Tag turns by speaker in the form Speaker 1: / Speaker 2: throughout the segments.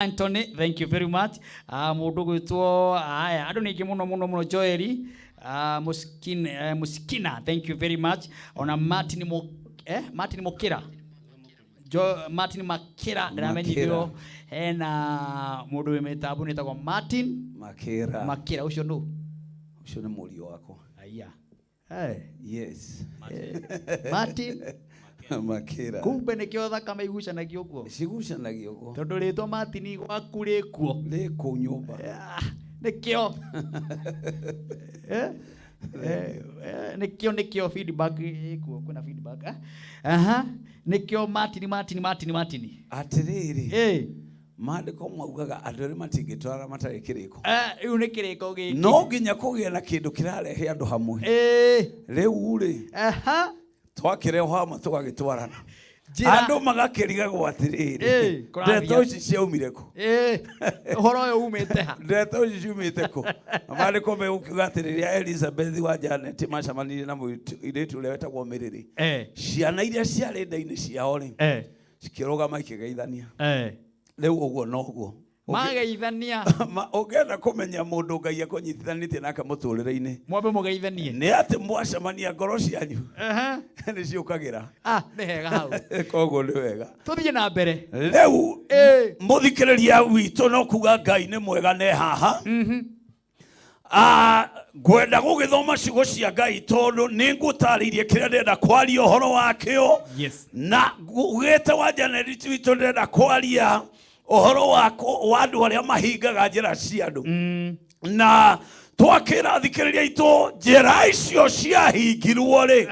Speaker 1: Anthony, thank you very much. Mundu gwitwo aya andu ni aingĩ mũno mũno mũno. Joeli, Muskina, thank you very much. Ona Martin Mo, Martin Mukira, Jo, Martin Makira, ndĩramenyithio hena mũndũ wĩ mĩtambo nĩ etagwo Martin
Speaker 2: Makira.
Speaker 1: Makira. Ũcio nũ?
Speaker 2: Ũcio nĩ mũriũ wakwa.
Speaker 1: Aya. Hey.
Speaker 2: Yes.
Speaker 1: Martin
Speaker 2: Makira.
Speaker 1: Kumbe nĩkĩo thakame igucanagia ũguo.
Speaker 2: Cigucanagia ũguo.
Speaker 1: Tondũ rĩtwa Martin gwaku rĩkuo.
Speaker 2: Rĩ kũu nyũmba.
Speaker 1: Ah, nĩkĩo nĩkĩo feedback ĩkuo, kwĩna feedback, eh? Aha, nĩkĩo Martin, Martin, Martin, Martin.
Speaker 2: Atĩrĩrĩ, maandĩko maugaga andũ erĩ matingĩtwara matarĩ kĩrĩko.
Speaker 1: Rĩu nĩ kĩrĩko gĩkĩ.
Speaker 2: No nginya kũgĩe na kĩndũ kĩrarehe andũ hamwe. Rĩu rĩ, twakĩrehwo hamwe tũgagĩtwarana. Andũ magakĩrigagwo atĩrĩrĩ,
Speaker 1: Kũrathiĩ
Speaker 2: ndeto ici ciaumire kũ?
Speaker 1: Ũhoro ũyũ umĩte ha?
Speaker 2: Ndeto ici ciumĩte kũ? Maandĩko megũkiuga atĩ rĩrĩa Elizabeth wa Janet macemanirie na mũirĩtu ũrĩa wetagwo Mĩrĩrĩ, ciana iria ciarĩ nda-inĩ ciao rĩ, cikĩrũgama ikĩgeithania. Rĩu ũguo noguo.
Speaker 1: Mageithania.
Speaker 2: Ũngĩenda kũmenya mũndũ Ngai akũnyitithanĩtie nake mũtũrĩre-inĩ,
Speaker 1: mwambe mũgeithanie.
Speaker 2: Nĩ atĩ mwacemania ngoro cianyu nĩ ciũkagĩra.
Speaker 1: Ah, nĩ hega hau.
Speaker 2: Koguo nĩ wega.
Speaker 1: Tũthiĩ na mbere.
Speaker 2: Rĩu mũthikĩrĩria witũ, no kuga Ngai nĩ mwega ne haha. Ah, ngwenda gũgĩthoma ciugo cia Ngai tondũ nĩ ngũtarĩirie kĩrĩa ndĩrenda kwaria ũhoro wakĩo. Na ugĩte wa Janet witũ, ndĩrenda kwaria ũhoro wa andũ arĩa mahingaga njĩra cia andũ. Na twakĩra thikĩrĩria itũ njĩra icio ciahingirwo rĩ,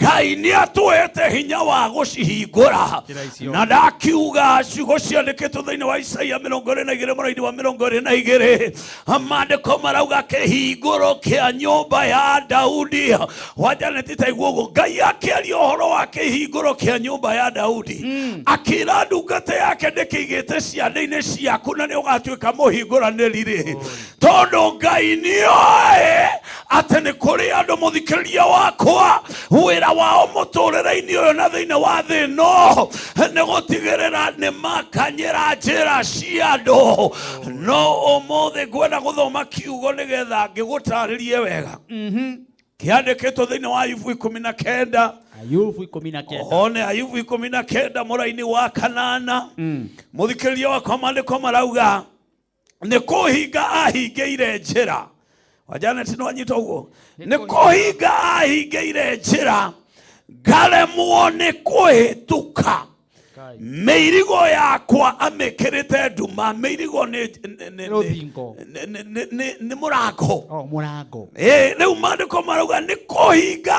Speaker 2: Ngai nĩ atũhete hinya wa gũcihingũra.
Speaker 1: Njĩra icio.
Speaker 2: Na ndakiuga ciugo ciandĩkĩtwo thĩinĩ wa Isaia 22 mũraini wa 22, maandĩko marauga kĩhingũro kĩa nyũmba ya Daudi. Wa Janet, taigua ũguo Ngai akĩaria ũhoro wa kĩhingũro kĩa nyũmba ya Daudi, akĩra ndungata yake, ndĩkĩigĩte ciande-inĩ ciaku na nĩ ũgatuĩka mũhingũranĩri rĩ, tondũ Ngai nĩoĩ atĩ nĩ kũrĩ andũ, mũthikĩrĩria wakwa, wĩra wao mũtũrĩre-inĩ ũyũ na thĩinĩ wa thĩ ĩno nĩ gũtigĩrĩra nĩ makanyĩra njĩra cia andũ. No ũmũthĩ ngwenda gũthoma kiugo nĩgetha ngĩgũtarĩrie wega kĩandĩkĩtwo thĩinĩ wa Ayubu 19.
Speaker 1: Ayubu 19.
Speaker 2: One Ayubu 19 mũraini wa 8. Mũthikĩrĩria wakwa, maandĩko marauga nĩ kũhinga ahingĩire njĩra. Wa Janet, no anyita ũguo, nĩ kũhinga ahingĩire njĩra ngaremwo nĩ kũhĩtũka.
Speaker 1: Kai.
Speaker 2: Mĩirigo yakwa amĩkĩrĩte nduma. Mĩirigo
Speaker 1: Rũthingo.
Speaker 2: Nĩ mũrango.
Speaker 1: Oh, mũrango.
Speaker 2: Ĩ, rĩu maandĩko marauga nĩ kũhinga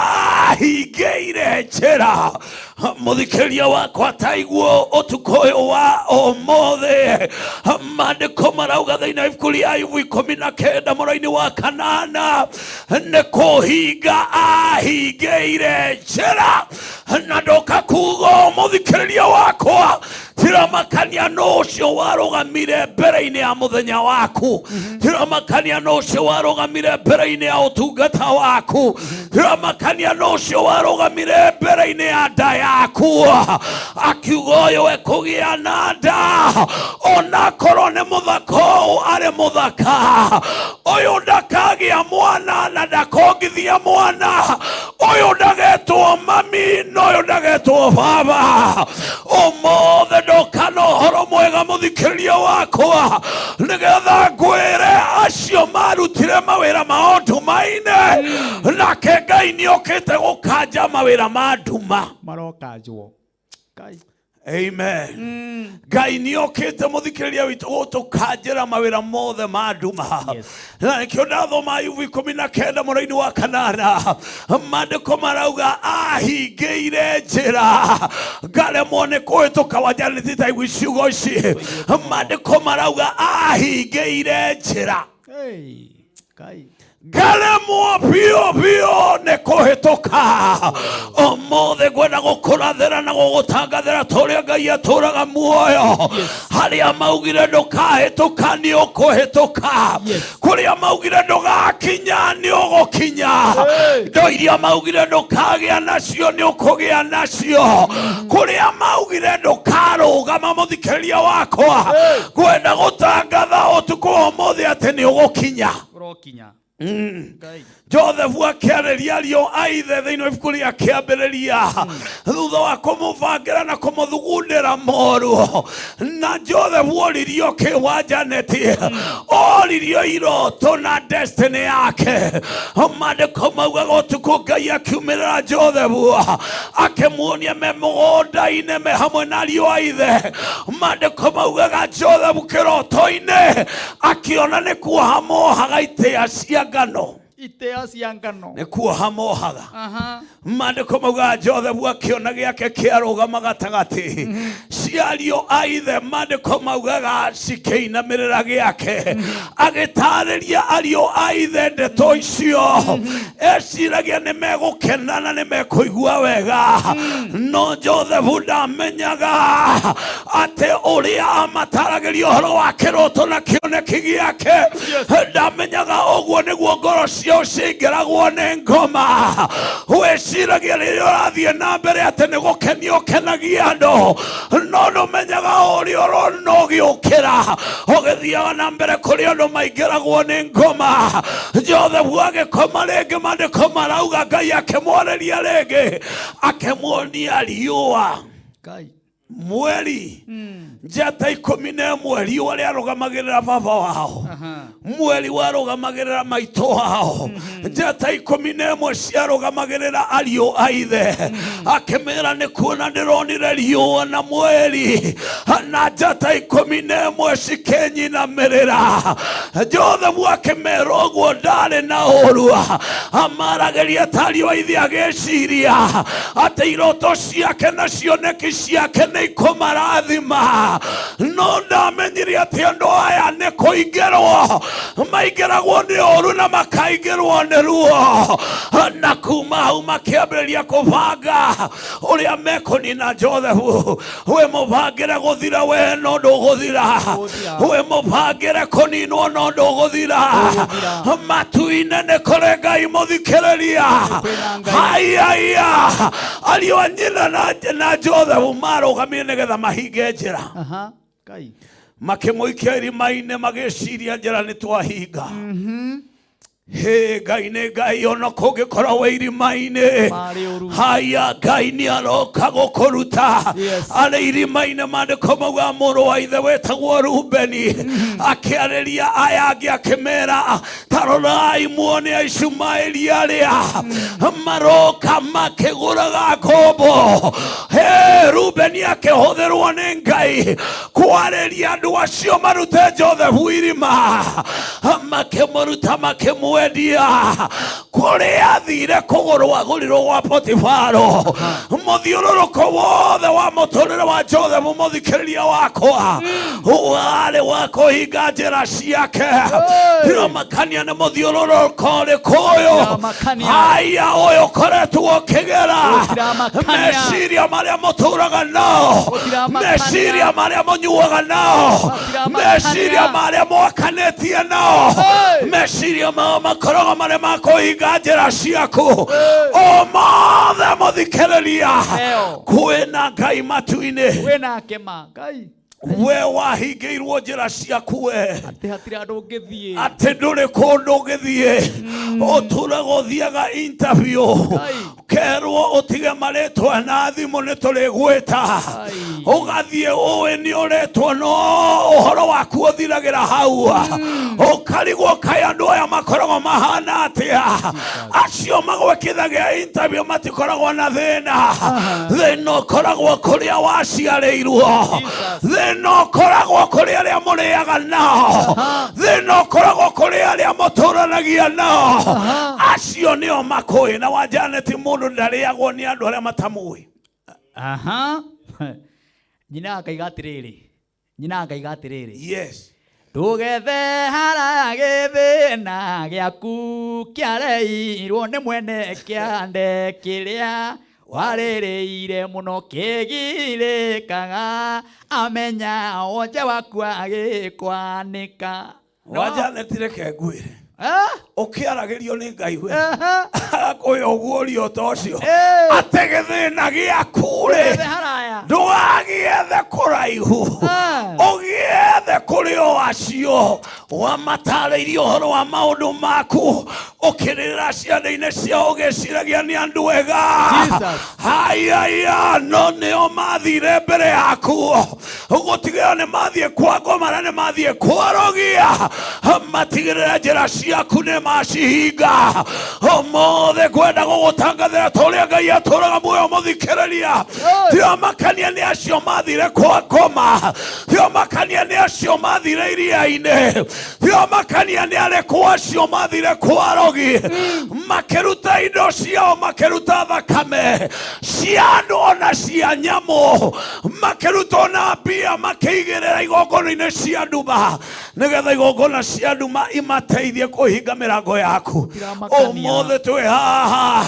Speaker 2: hingĩire njĩra. Mũthikĩria wakwa, taiguo ũtukũ ũyũ wa ũmũthĩ, maandĩko marauga thĩinĩ wa ibuku rĩa Ayubu 19 mũraini wa 8, nĩ kũhinga ahingĩire njĩra. Na ndoka kuga, mũthikĩrĩria wakwa, tiramakania nũ ũcio warũgamire mbere-inĩ ya mũthenya waku, tiramakania nũ ũcio warũgamire mbere-inĩ ya ũtungata waku, tiramakania nũ ũcio warũgamire mbere-inĩ ya nda yaku akiuga ũyũ ekũgĩa na nda onakorwo nĩ mũthaka ũũ arĩ mũthaka, ũyũ ndakagĩa mwana na ndakongithia mwana, ũyũ ndagetwo mami na ũyũ ndagetwo baba. Ũmũthĩ ndoka na ũhoro mwega, mũthikĩrĩria wakwa, nĩgetha ngwĩre acio marutire mawĩra mao nduma-inĩ, nake Ngai nĩokĩte gũkanja mawĩra ma nduma.
Speaker 1: Marokanjwo. Kai.
Speaker 2: Amen. Ngai nĩokĩte, mũthikĩrĩria witũ, gũtũkanjĩra mawĩra mothe ma nduma. Na nĩkĩo ndathoma Ayubu 19 mũraini wa 8, maandĩko marauga ahingĩire njĩra ngaremwo nĩ kũhĩtũka. Wanjanĩti, taigui ciugo ici, maandĩko marauga ahingĩire njĩra.
Speaker 1: Hey. Kai.
Speaker 2: Ngaremwo biũ biũ nĩ kũhĩtũka. Ũmũthĩ ngwenda gũkũrathĩra na gũgũtangathĩra ta ũrĩa Ngai atũraga muoyo. Harĩa maugire ndũkahĩtũka nĩ ũkũhĩtũka. Kũrĩa maugire ndũgakinya nĩ ũgũkinya. Indo iria maugire ndũkagĩa nacio nĩ ũkũgĩa nacio. Kũrĩa maugire ndũkarũgama, mũthikĩrĩria wakwa, ngwenda gũtangatha ũtukũ wa ũmũthĩ atĩ nĩ ũgũkinya.
Speaker 1: Ũrokinya. Ngai.
Speaker 2: Josefu akĩarĩria ariũ a ithe thĩinĩ wa ibuku rĩa Kĩambĩrĩria thutha wa kũmũbangĩra na kũmũthugundĩra moru. Na Josefu oririo kĩ wa Janeti? Oririo iroto na destiny yake. Maandĩko maugaga ũtukũ Ngai akiumĩrĩra Josefu, akĩmuonia me mũgũnda-inĩ me hamwe na ariũ a ithe. Maandĩko maugaga Josefu kĩroto-inĩ akĩona nĩ kuoha mohaga itĩa cia ngano.
Speaker 1: Itĩa cia ngano.
Speaker 2: Nĩ kuoha mohaga.
Speaker 1: Aha.
Speaker 2: Maandĩko maugaga Josefu akĩona gĩake kĩarũgama gatagatĩ ciario a ithe. Maandĩko maugaga cikĩinamĩrĩra gĩake, agĩtarĩria ariũ a ithe ndeto icio. Eciragia nĩ megũkena na nĩ mekũigua wega, no Josefu ndamenyaga atĩ ũrĩa amataragĩria ũhoro wa kĩroto na kĩoneki gĩake, ndamenyaga ũguo nĩguo ngoro ciao cingĩragwo nĩ ngoma. Wĩciragia rĩrĩa ũrathiĩ na mbere atĩ nĩ gũkenia ũkenagia andũ, no ndũmenyaga ũrĩa ũrona ũgĩũkĩra ũgĩthiaga na mbere kũrĩ andũ maingĩragwo nĩ ngoma. Josefu agĩkoma rĩngĩ, maandĩko marauga Ngai akĩmwarĩria rĩngĩ, akĩmuonia riũa,
Speaker 1: Ngai.
Speaker 2: mweri, njata 11. Riũa rĩarũgamagĩrĩra baba wao,
Speaker 1: Aha.
Speaker 2: mweri warũgamagĩrĩra maitũ wao, njata 11 ciarũgamagĩrĩra ariũ a ithe. Akĩmĩra nĩ kuona ndĩronire riũa na mweri na njata 11 cikĩnyinamĩrĩra. Josefu akĩmera ũguo ndarĩ na ũru, amaragĩria ta ariũ a ithe, agĩciria atĩ iroto ciake na cioneki ciake nĩ ikũmarathima, no ndamenyire atĩ andũ aya nĩ kũingĩrwo maingĩragwo nĩ ũru na makaingĩrwo nĩ ruo. Na kuma hau makĩambĩrĩria kũbanga ũrĩa mekũnina Josefu. Wĩ mũbangĩre gũthira we, no ndũgũthira.
Speaker 1: Ndũgũthira.
Speaker 2: Wĩ mũbangĩre kũninwo, no ndũgũthira.
Speaker 1: Ndũgũthira.
Speaker 2: Matu-inĩ nĩ kũrĩ Ngai, mũthikĩrĩria.
Speaker 1: Kwĩna Ngai.
Speaker 2: Haiya, ariũ a nyina na Josefu marũgamire nĩgetha mahinge njĩra.
Speaker 1: Aha. Ngai.
Speaker 2: Makĩmũikia irima-inĩ, magĩciria njĩra nĩ twahinga. Hĩ, Ngai nĩ Ngai, ona kũngĩkorwo wĩ irima-inĩ.
Speaker 1: Marĩ ũru.
Speaker 2: Haya, Ngai nĩ aroka gũkũruta. Arĩ irima-inĩ, maandĩko mauga mũrũ wa ithe wĩtagwo Rubeni akĩarĩria aya angĩ, akĩmera, ta rorai muone Aishumaeli arĩa maroka makĩgũraga ngombo. He, Rubeni akĩhũthĩrwo nĩ Ngai kwarĩria andũ acio marute Josefu irima. Makĩmũruta, makĩmwendia kũrĩa athire kũgũrwo, agũrirwo gwa Potifaro. Mũthiũrũrũko wothe wa mũtũrĩre wa Josefu, mũthikĩrĩria wakwa, warĩ wa kũhinga njĩra ciake. Tiramakania nĩ mũthiũrũrũko ũrĩkũ ũyũ,
Speaker 1: Tiramakania.
Speaker 2: haya, ũyũ ũkoretwo ũkĩgera.
Speaker 1: Gũtiramakania.
Speaker 2: Meciria marĩa mũtũraga nao,
Speaker 1: Gũtiramakania.
Speaker 2: meciria marĩa mũnyuaga nao,
Speaker 1: Gũtiramakania.
Speaker 2: meciria marĩa mwakanĩtie nao,
Speaker 1: Hey!
Speaker 2: meciria mao makoragwo marĩ ma kũhinga njĩra ciaku o mothe. Mũthikĩrĩria,
Speaker 1: Neo.
Speaker 2: kwĩna Ngai matu-inĩ.
Speaker 1: Wĩnake ma Ngai.
Speaker 2: We wahingĩirwo njĩra ciaku we,
Speaker 1: Atĩ hatirĩ andũ ũngĩthiĩ.
Speaker 2: Atĩ ndũrĩ kũndũ ũngĩthiĩ, ũtũraga ũthiaga interview,
Speaker 1: Ngai.
Speaker 2: kerwo ũtige marĩtwa na thimũ nĩ tũrĩgwĩta.
Speaker 1: Ai.
Speaker 2: Ũgathiĩ ũĩ nĩ ũretwo, no ũhoro waku ũthiragĩra hau. Ũkarigwo kaĩ andũ aya makoragwo mahana atĩa? Acio magwĩkithagia interview matikoragwo na thĩna. Thĩna ũkoragwo kũrĩa waciarĩirwo.
Speaker 1: Jesus.
Speaker 2: Thĩna ũkoragwo kũrĩ arĩa mũrĩaga nao. Thĩna ũkoragwo kũrĩ arĩa mũtũranagia nao. Acio nĩo makũĩ na wa Janeti. Mũndũ ndarĩagwo nĩ andũ arĩa matamũĩ.
Speaker 1: Aha. Nyina akaiga atĩrĩrĩ, nyina akaiga atĩrĩrĩ, Ndũgethe haraya gĩthĩna gĩaku kĩareirwo nĩ mwene kĩande kĩrĩa warĩrĩire mũno kĩgirĩkaga amenya wonje waku agĩkwanĩka.
Speaker 2: Wa Janet, reke ngwĩre.
Speaker 1: Ah?
Speaker 2: Ũkĩaragĩrio nĩ Ngai we,
Speaker 1: Aha.
Speaker 2: agakũhe ũguũrio ta ũcio
Speaker 1: Eh.
Speaker 2: atĩ gĩthĩna gĩaku rĩ,
Speaker 1: Ndũgethe haraya.
Speaker 2: Ndũgagĩethe kũraihu,
Speaker 1: Ah.
Speaker 2: ũgĩethe kũrĩ o acio wamatarĩirie ũhoro wa maũndũ maku ũkĩrĩra ciande-inĩ ciao ũgĩciragia nĩ andũ ega.
Speaker 1: Jesus.
Speaker 2: Haiaya, no nĩo mathire mbere yaku gũtigĩrĩra nĩ mathiĩ kwa ngoma na nĩ mathiĩ kwarogia, matigĩrĩra njĩra ciaku nĩ macihinga. Ũmũthĩ ngwenda gũgũtangathĩra ta ũrĩa Ngai atũraga muoyo, mũthikĩrĩria, tiomakania nĩ acio mathire kwa ngoma, tiomakania nĩ acio mathire iria-inĩ, tiomakania nĩ arĩkũ acio mathire kwa rogi, makĩruta indo ciao, makĩruta thakame cia andũ ona cia nyamũ, makĩruta ona mbia, makĩigĩrĩra igongona-inĩ cia nduma nĩgetha igongona cia nduma imateithie kũhinga mĩrango yaku.
Speaker 1: Tiramakania.
Speaker 2: Ũmũthĩ twĩ haha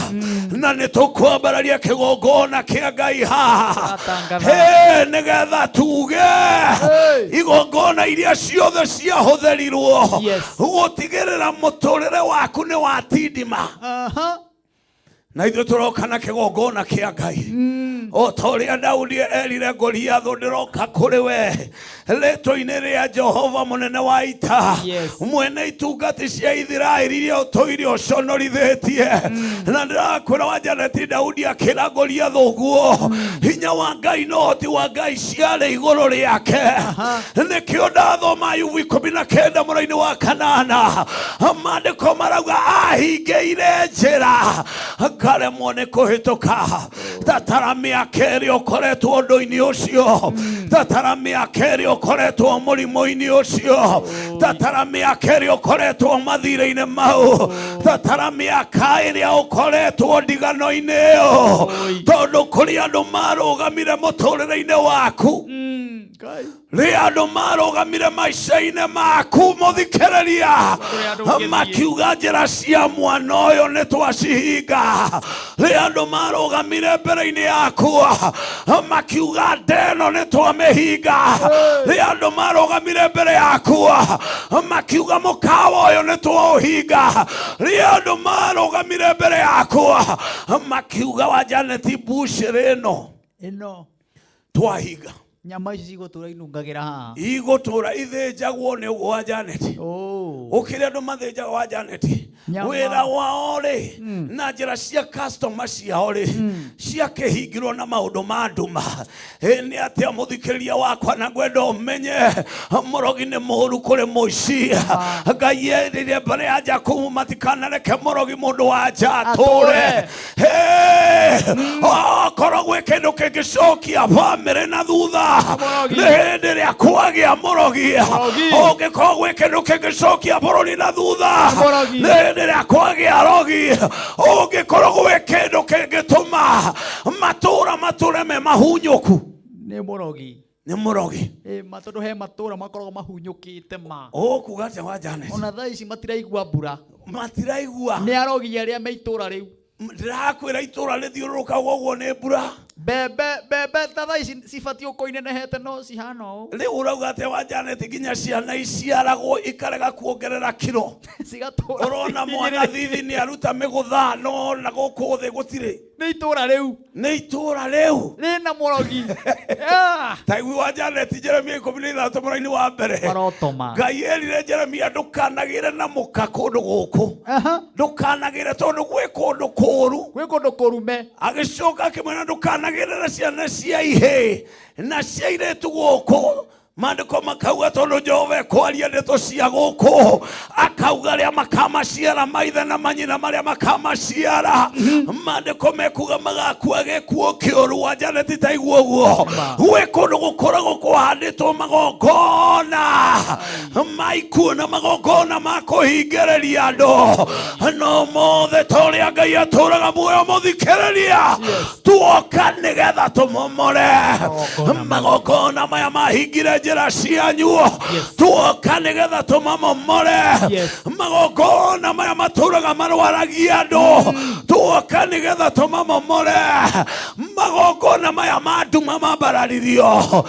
Speaker 2: na nĩ tũkwambararia kĩgongona kĩa Ngai haha.
Speaker 1: Tũratangatha.
Speaker 2: Hey, nĩgetha tuge
Speaker 1: Hey.
Speaker 2: igongona iria ciothe ciahũthĩrirwo gũtigĩrĩra mũtũrĩre waku nĩ watindima.
Speaker 1: Aha.
Speaker 2: Na ithuĩ tũroka na kĩgongona kĩa Ngai o ta ũrĩa Daudi erire Goliathũ, ndĩroka kũrĩ we rĩtwa-inĩ rĩa Jehova mũnene wa ita, mwene itungati cia Ithiraeli iria ũtũire ũconorithĩtie. Na ndĩrakwĩra wa Janeti, Daudi akĩra Goliathũ ũguo, hinya wa Ngai na ũhoti wa Ngai ciarĩ igũrũ rĩake. Nĩkĩo ndathoma Ayubu 19 mũraini wa kanana, maandĩko marauga ahingĩire njĩra ngaremwo nĩ kũhĩtũka. Tatara mĩaka ĩrĩa ũkoretwo ũndũ-inĩ ũcio, tatara mĩaka ĩrĩa ũkoretwo mũrimũ-inĩ ũcio, tatara mĩaka ĩrĩa ũkoretwo mathirĩ-inĩ mau, tatara mĩaka ĩrĩa ũkoretwo ndigano-inĩ ĩyo, tondũ kũrĩ andũ marũgamire mũtũrĩre-inĩ waku,
Speaker 1: Ngai.
Speaker 2: rĩ andũ marũgamire maica-inĩ maku, mũthikĩrĩria,
Speaker 1: Kũrĩ andũ ũngĩthiĩ.
Speaker 2: Makiuga njĩra cia mwana ũyũ nĩ twacihinga. Rĩ andũ marũgamire mbere-inĩ yaku, makiuga ndeno nĩ twamĩhinga. Rĩ andũ marũgamire mbere yaku, makiuga mũkawa ũyũ nĩ twaũhinga. Rĩ andũ marũgamire mbere yaku, makiuga wa Janeti, mbucĩrĩ ĩno
Speaker 1: Ĩno
Speaker 2: twahinga.
Speaker 1: Nyama ici cigũtũra inungagĩra haha.
Speaker 2: Igũtũra ithĩnjagwo nĩ ũguo wa Janet.
Speaker 1: Oh.
Speaker 2: Ũkĩrĩ andũ mathĩnjaga wa Janet.
Speaker 1: Nyama.
Speaker 2: Wĩra wao rĩ na njĩra cia customer ciao rĩ ciakĩhingirwo na maũndũ ma nduma. Ĩ nĩ atĩa, mũthikĩrĩria wakwa, na ngwenda ũmenye mũrogi nĩ mũũru kũrĩ mũici. Ngai erire mbere ya Jakubu matikanareke mũrogi mũndũ wa nja atũre.
Speaker 1: Atũre.
Speaker 2: Okorwo gwĩ kĩndũ kĩngĩcokia bamĩrĩ na thutha,
Speaker 1: Mũrogi.
Speaker 2: nĩ hĩndĩ ĩrĩa kwagĩa mũrogi.
Speaker 1: Mũrogi.
Speaker 2: Ũngĩkorwo gwĩ kĩndũ kĩngĩcokia bũrũri na thutha,
Speaker 1: Mũrogi.
Speaker 2: nĩ hĩndĩ ĩrĩa kwagĩa rogi. Ũngĩkorwo gwĩ kĩndũ kĩngĩtũma matũra matũre me mahunyũku,
Speaker 1: Nĩ mũrogi.
Speaker 2: Nĩ mũrogi.
Speaker 1: Ĩ ma, tondũ he matũra makoragwo mahunyũkĩte ma.
Speaker 2: Ũkuga atĩa wa Janet?
Speaker 1: Ona thaa ici matiraigua mbura.
Speaker 2: Matiraigua.
Speaker 1: Nĩ arogi arĩa me itũra rĩu.
Speaker 2: Ndĩrakwĩra itũra rĩthiũrũrũkagwo ũguo nĩ mbura.
Speaker 1: Mbembe, mbembe ta thaa ici cibatiĩ gũkorwo inenehete no cihana ũũ.
Speaker 2: Rĩu ũrauga atĩa wa Janet, nginya ciana iciaragwo ikarega kuongerera kiro.
Speaker 1: Cigatũra.
Speaker 2: Ũrona mwana thithi nĩ aruta mĩgũtha no na gũkũ thĩ gũtirĩ.
Speaker 1: Nĩ itũra rĩu.
Speaker 2: Nĩ itũra rĩu.
Speaker 1: Rĩna mũrogi. Ah!
Speaker 2: Ta igui wa Janet, Jeremia 16 mũraini wa mbere.
Speaker 1: Marotoma.
Speaker 2: Ngai erire Jeremia, ndũkanagĩre na mũka kũndũ gũkũ, ndũkanagĩre tondũ gwĩ kũndũ kũũru.
Speaker 1: Gwĩ kũndũ kũrume.
Speaker 2: Agĩcoka akĩmwĩra ndũkanagĩre na ciana cia ihĩĩ na cia irĩtu gũkũ. Maandĩko makauga tondũ Jehova ekwaria ndeto cia gũkũ, akauga arĩa makamaciara, maithe na manyina marĩa makamaciara, maandĩko mekuga magakua gĩkuũ kĩũru. Wa Janet, taigua ũguo, gwĩ kũndũ gũkoragwo kũhandĩtwo magongona ma ikuũ na magongona ma kũhingĩrĩria andũ, no mothe ta ũrĩa Ũrĩa Ngai atũraga muoyo mũthikĩrĩria, tuoka nĩgetha tũmomore
Speaker 1: Magongona.
Speaker 2: Magongona maya mahingire njĩra cianyu. Tuoka nĩgetha tũmamomore. Magongona maya matũraga marwaragia andũ, tuoka nĩgetha tũmamomore. Magongona maya ma nduma mambararirio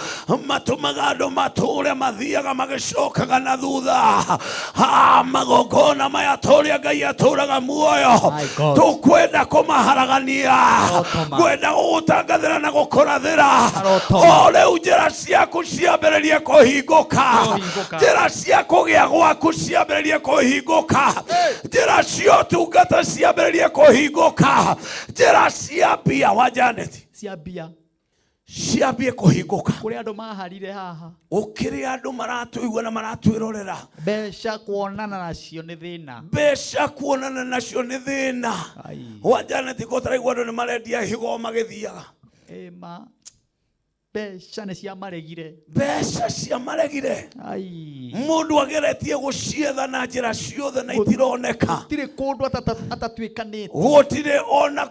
Speaker 2: matũmaga andũ matũre mathiaga magĩcokaga na thutha. Ah, magongona maya tũrĩa Ngai atũraga muoyo,
Speaker 1: My God.
Speaker 2: tũkwenda kũmaharagania.
Speaker 1: Arotoma.
Speaker 2: Ngwenda gũgũtangathĩra na gũkũrathĩra
Speaker 1: Arotoma.
Speaker 2: o rĩu njĩra ciaku ciambĩrĩrie kũhingũka.
Speaker 1: Kũhingũka.
Speaker 2: Njĩra cia kũgĩa gwaku ciambĩrĩrie kũhingũka. Njĩra cia ũtungata ciambĩrĩrie kũhingũka. Njĩra cia mbia wa Janet
Speaker 1: Cia mbia.
Speaker 2: Ciambie kũhingũka.
Speaker 1: Kũrĩ andũ maharire haha.
Speaker 2: Gũkĩrĩ andũ maratũigua na maratwĩrorera.
Speaker 1: Mbeca kuonana nacio nĩ thĩna.
Speaker 2: Mbeca kuonana nacio nĩ thĩna.
Speaker 1: Ai.
Speaker 2: Wa Janet, ko taraigua andũ nĩ marendia higo magĩthiaga.
Speaker 1: Ĩma mbeca nĩ ciamaregire.
Speaker 2: Mbeca ciamaregire.
Speaker 1: Ai.
Speaker 2: Mũndũ ageretie gũcietha na njĩra ciothe na itironeka.
Speaker 1: Gũtirĩ kũndũ atatuĩkanĩte.
Speaker 2: Gũtirĩ ona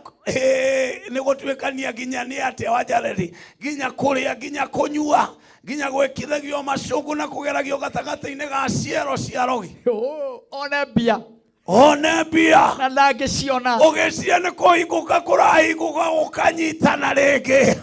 Speaker 2: nĩ gũtuĩkania nginya nĩ atĩa wa Jaredi, nginya kũrĩa, nginya kũnyua, nginya gwĩkithagio macungu na kũgeragio gatagatĩ-inĩ ga ciero cia rogi.
Speaker 1: Oh, one mbia.
Speaker 2: One mbia.
Speaker 1: Na ndangĩciona.
Speaker 2: Ũgĩciria nĩ kũhingũka kũrahingũka, gũkanyitana rĩngĩ.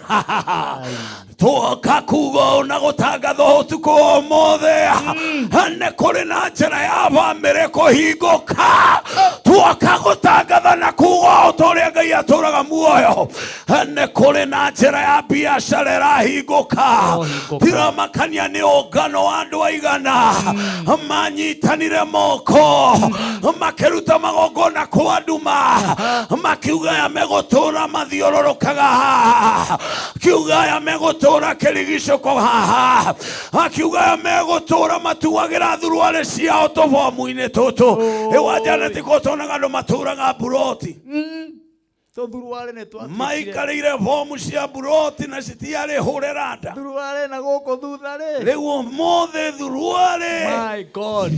Speaker 2: Tuoka kuga ũũ na gũtangatha ũtukũ wa ũmũthĩ, nĩ kũrĩ na njĩra ya bamĩrĩ kũhingũka. Tuoka gũtangatha na kuga ũũ ta ũrĩa Ngai atũraga muoyo, nĩ kũrĩ na njĩra ya biacara ĩrahingũka.
Speaker 1: Ĩrohingũka.
Speaker 2: Tiramakania nĩ ũngano wa andũ aigana manyitanire moko makĩruta magongona kwa nduma, makiuga aya megũtũra mathiũrũrũkaga haha, kiuga aya megũtũra kĩrigicũko haha, akiuga aya megũtũra matuagĩra thuruarĩ ciao tũbomu-inĩ tũtũ. Ĩwa Janet, ko tonaga andũ matũraga mburoti.
Speaker 1: Tũthuruarĩ nĩ twatuĩkire.
Speaker 2: Maikarĩire bomu cia mburoti na citiarĩ hũre randa.
Speaker 1: Thuruarĩ na gũkũ thutha rĩ.
Speaker 2: Rĩu ũmũthĩ thuruarĩ
Speaker 1: My God,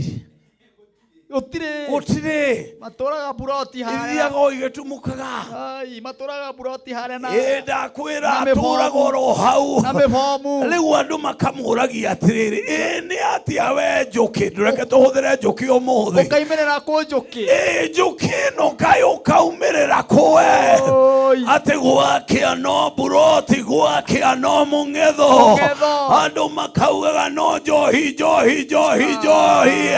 Speaker 1: gũtirĩ.
Speaker 2: Gũtirĩ.
Speaker 1: Matũraga mburoti harĩa.
Speaker 2: Ithiaga o igĩtumũkaga.
Speaker 1: Ai, matũraga mburoti harĩa na
Speaker 2: Ĩ ndakwĩra,
Speaker 1: na mĩbomu.
Speaker 2: atũraga oro hau.
Speaker 1: Na mĩbomu.
Speaker 2: Rĩu andũ makamũragia atĩrĩrĩ, ĩ nĩ atĩa we njũkĩ? Ndũreke tũhũthĩre njũkĩ ũmũthĩ.
Speaker 1: Ũkaimĩrĩra kũ njũkĩ?
Speaker 2: Ĩ njũkĩ ĩno kaĩ ũkaumĩrĩra kũwe?
Speaker 1: Oi.
Speaker 2: Atĩ gwakĩa no mburoti, gwakĩa no mũng'etho.
Speaker 1: Mũng'etho.
Speaker 2: Andũ makaugaga no njohi, njohi, njohi, njohi.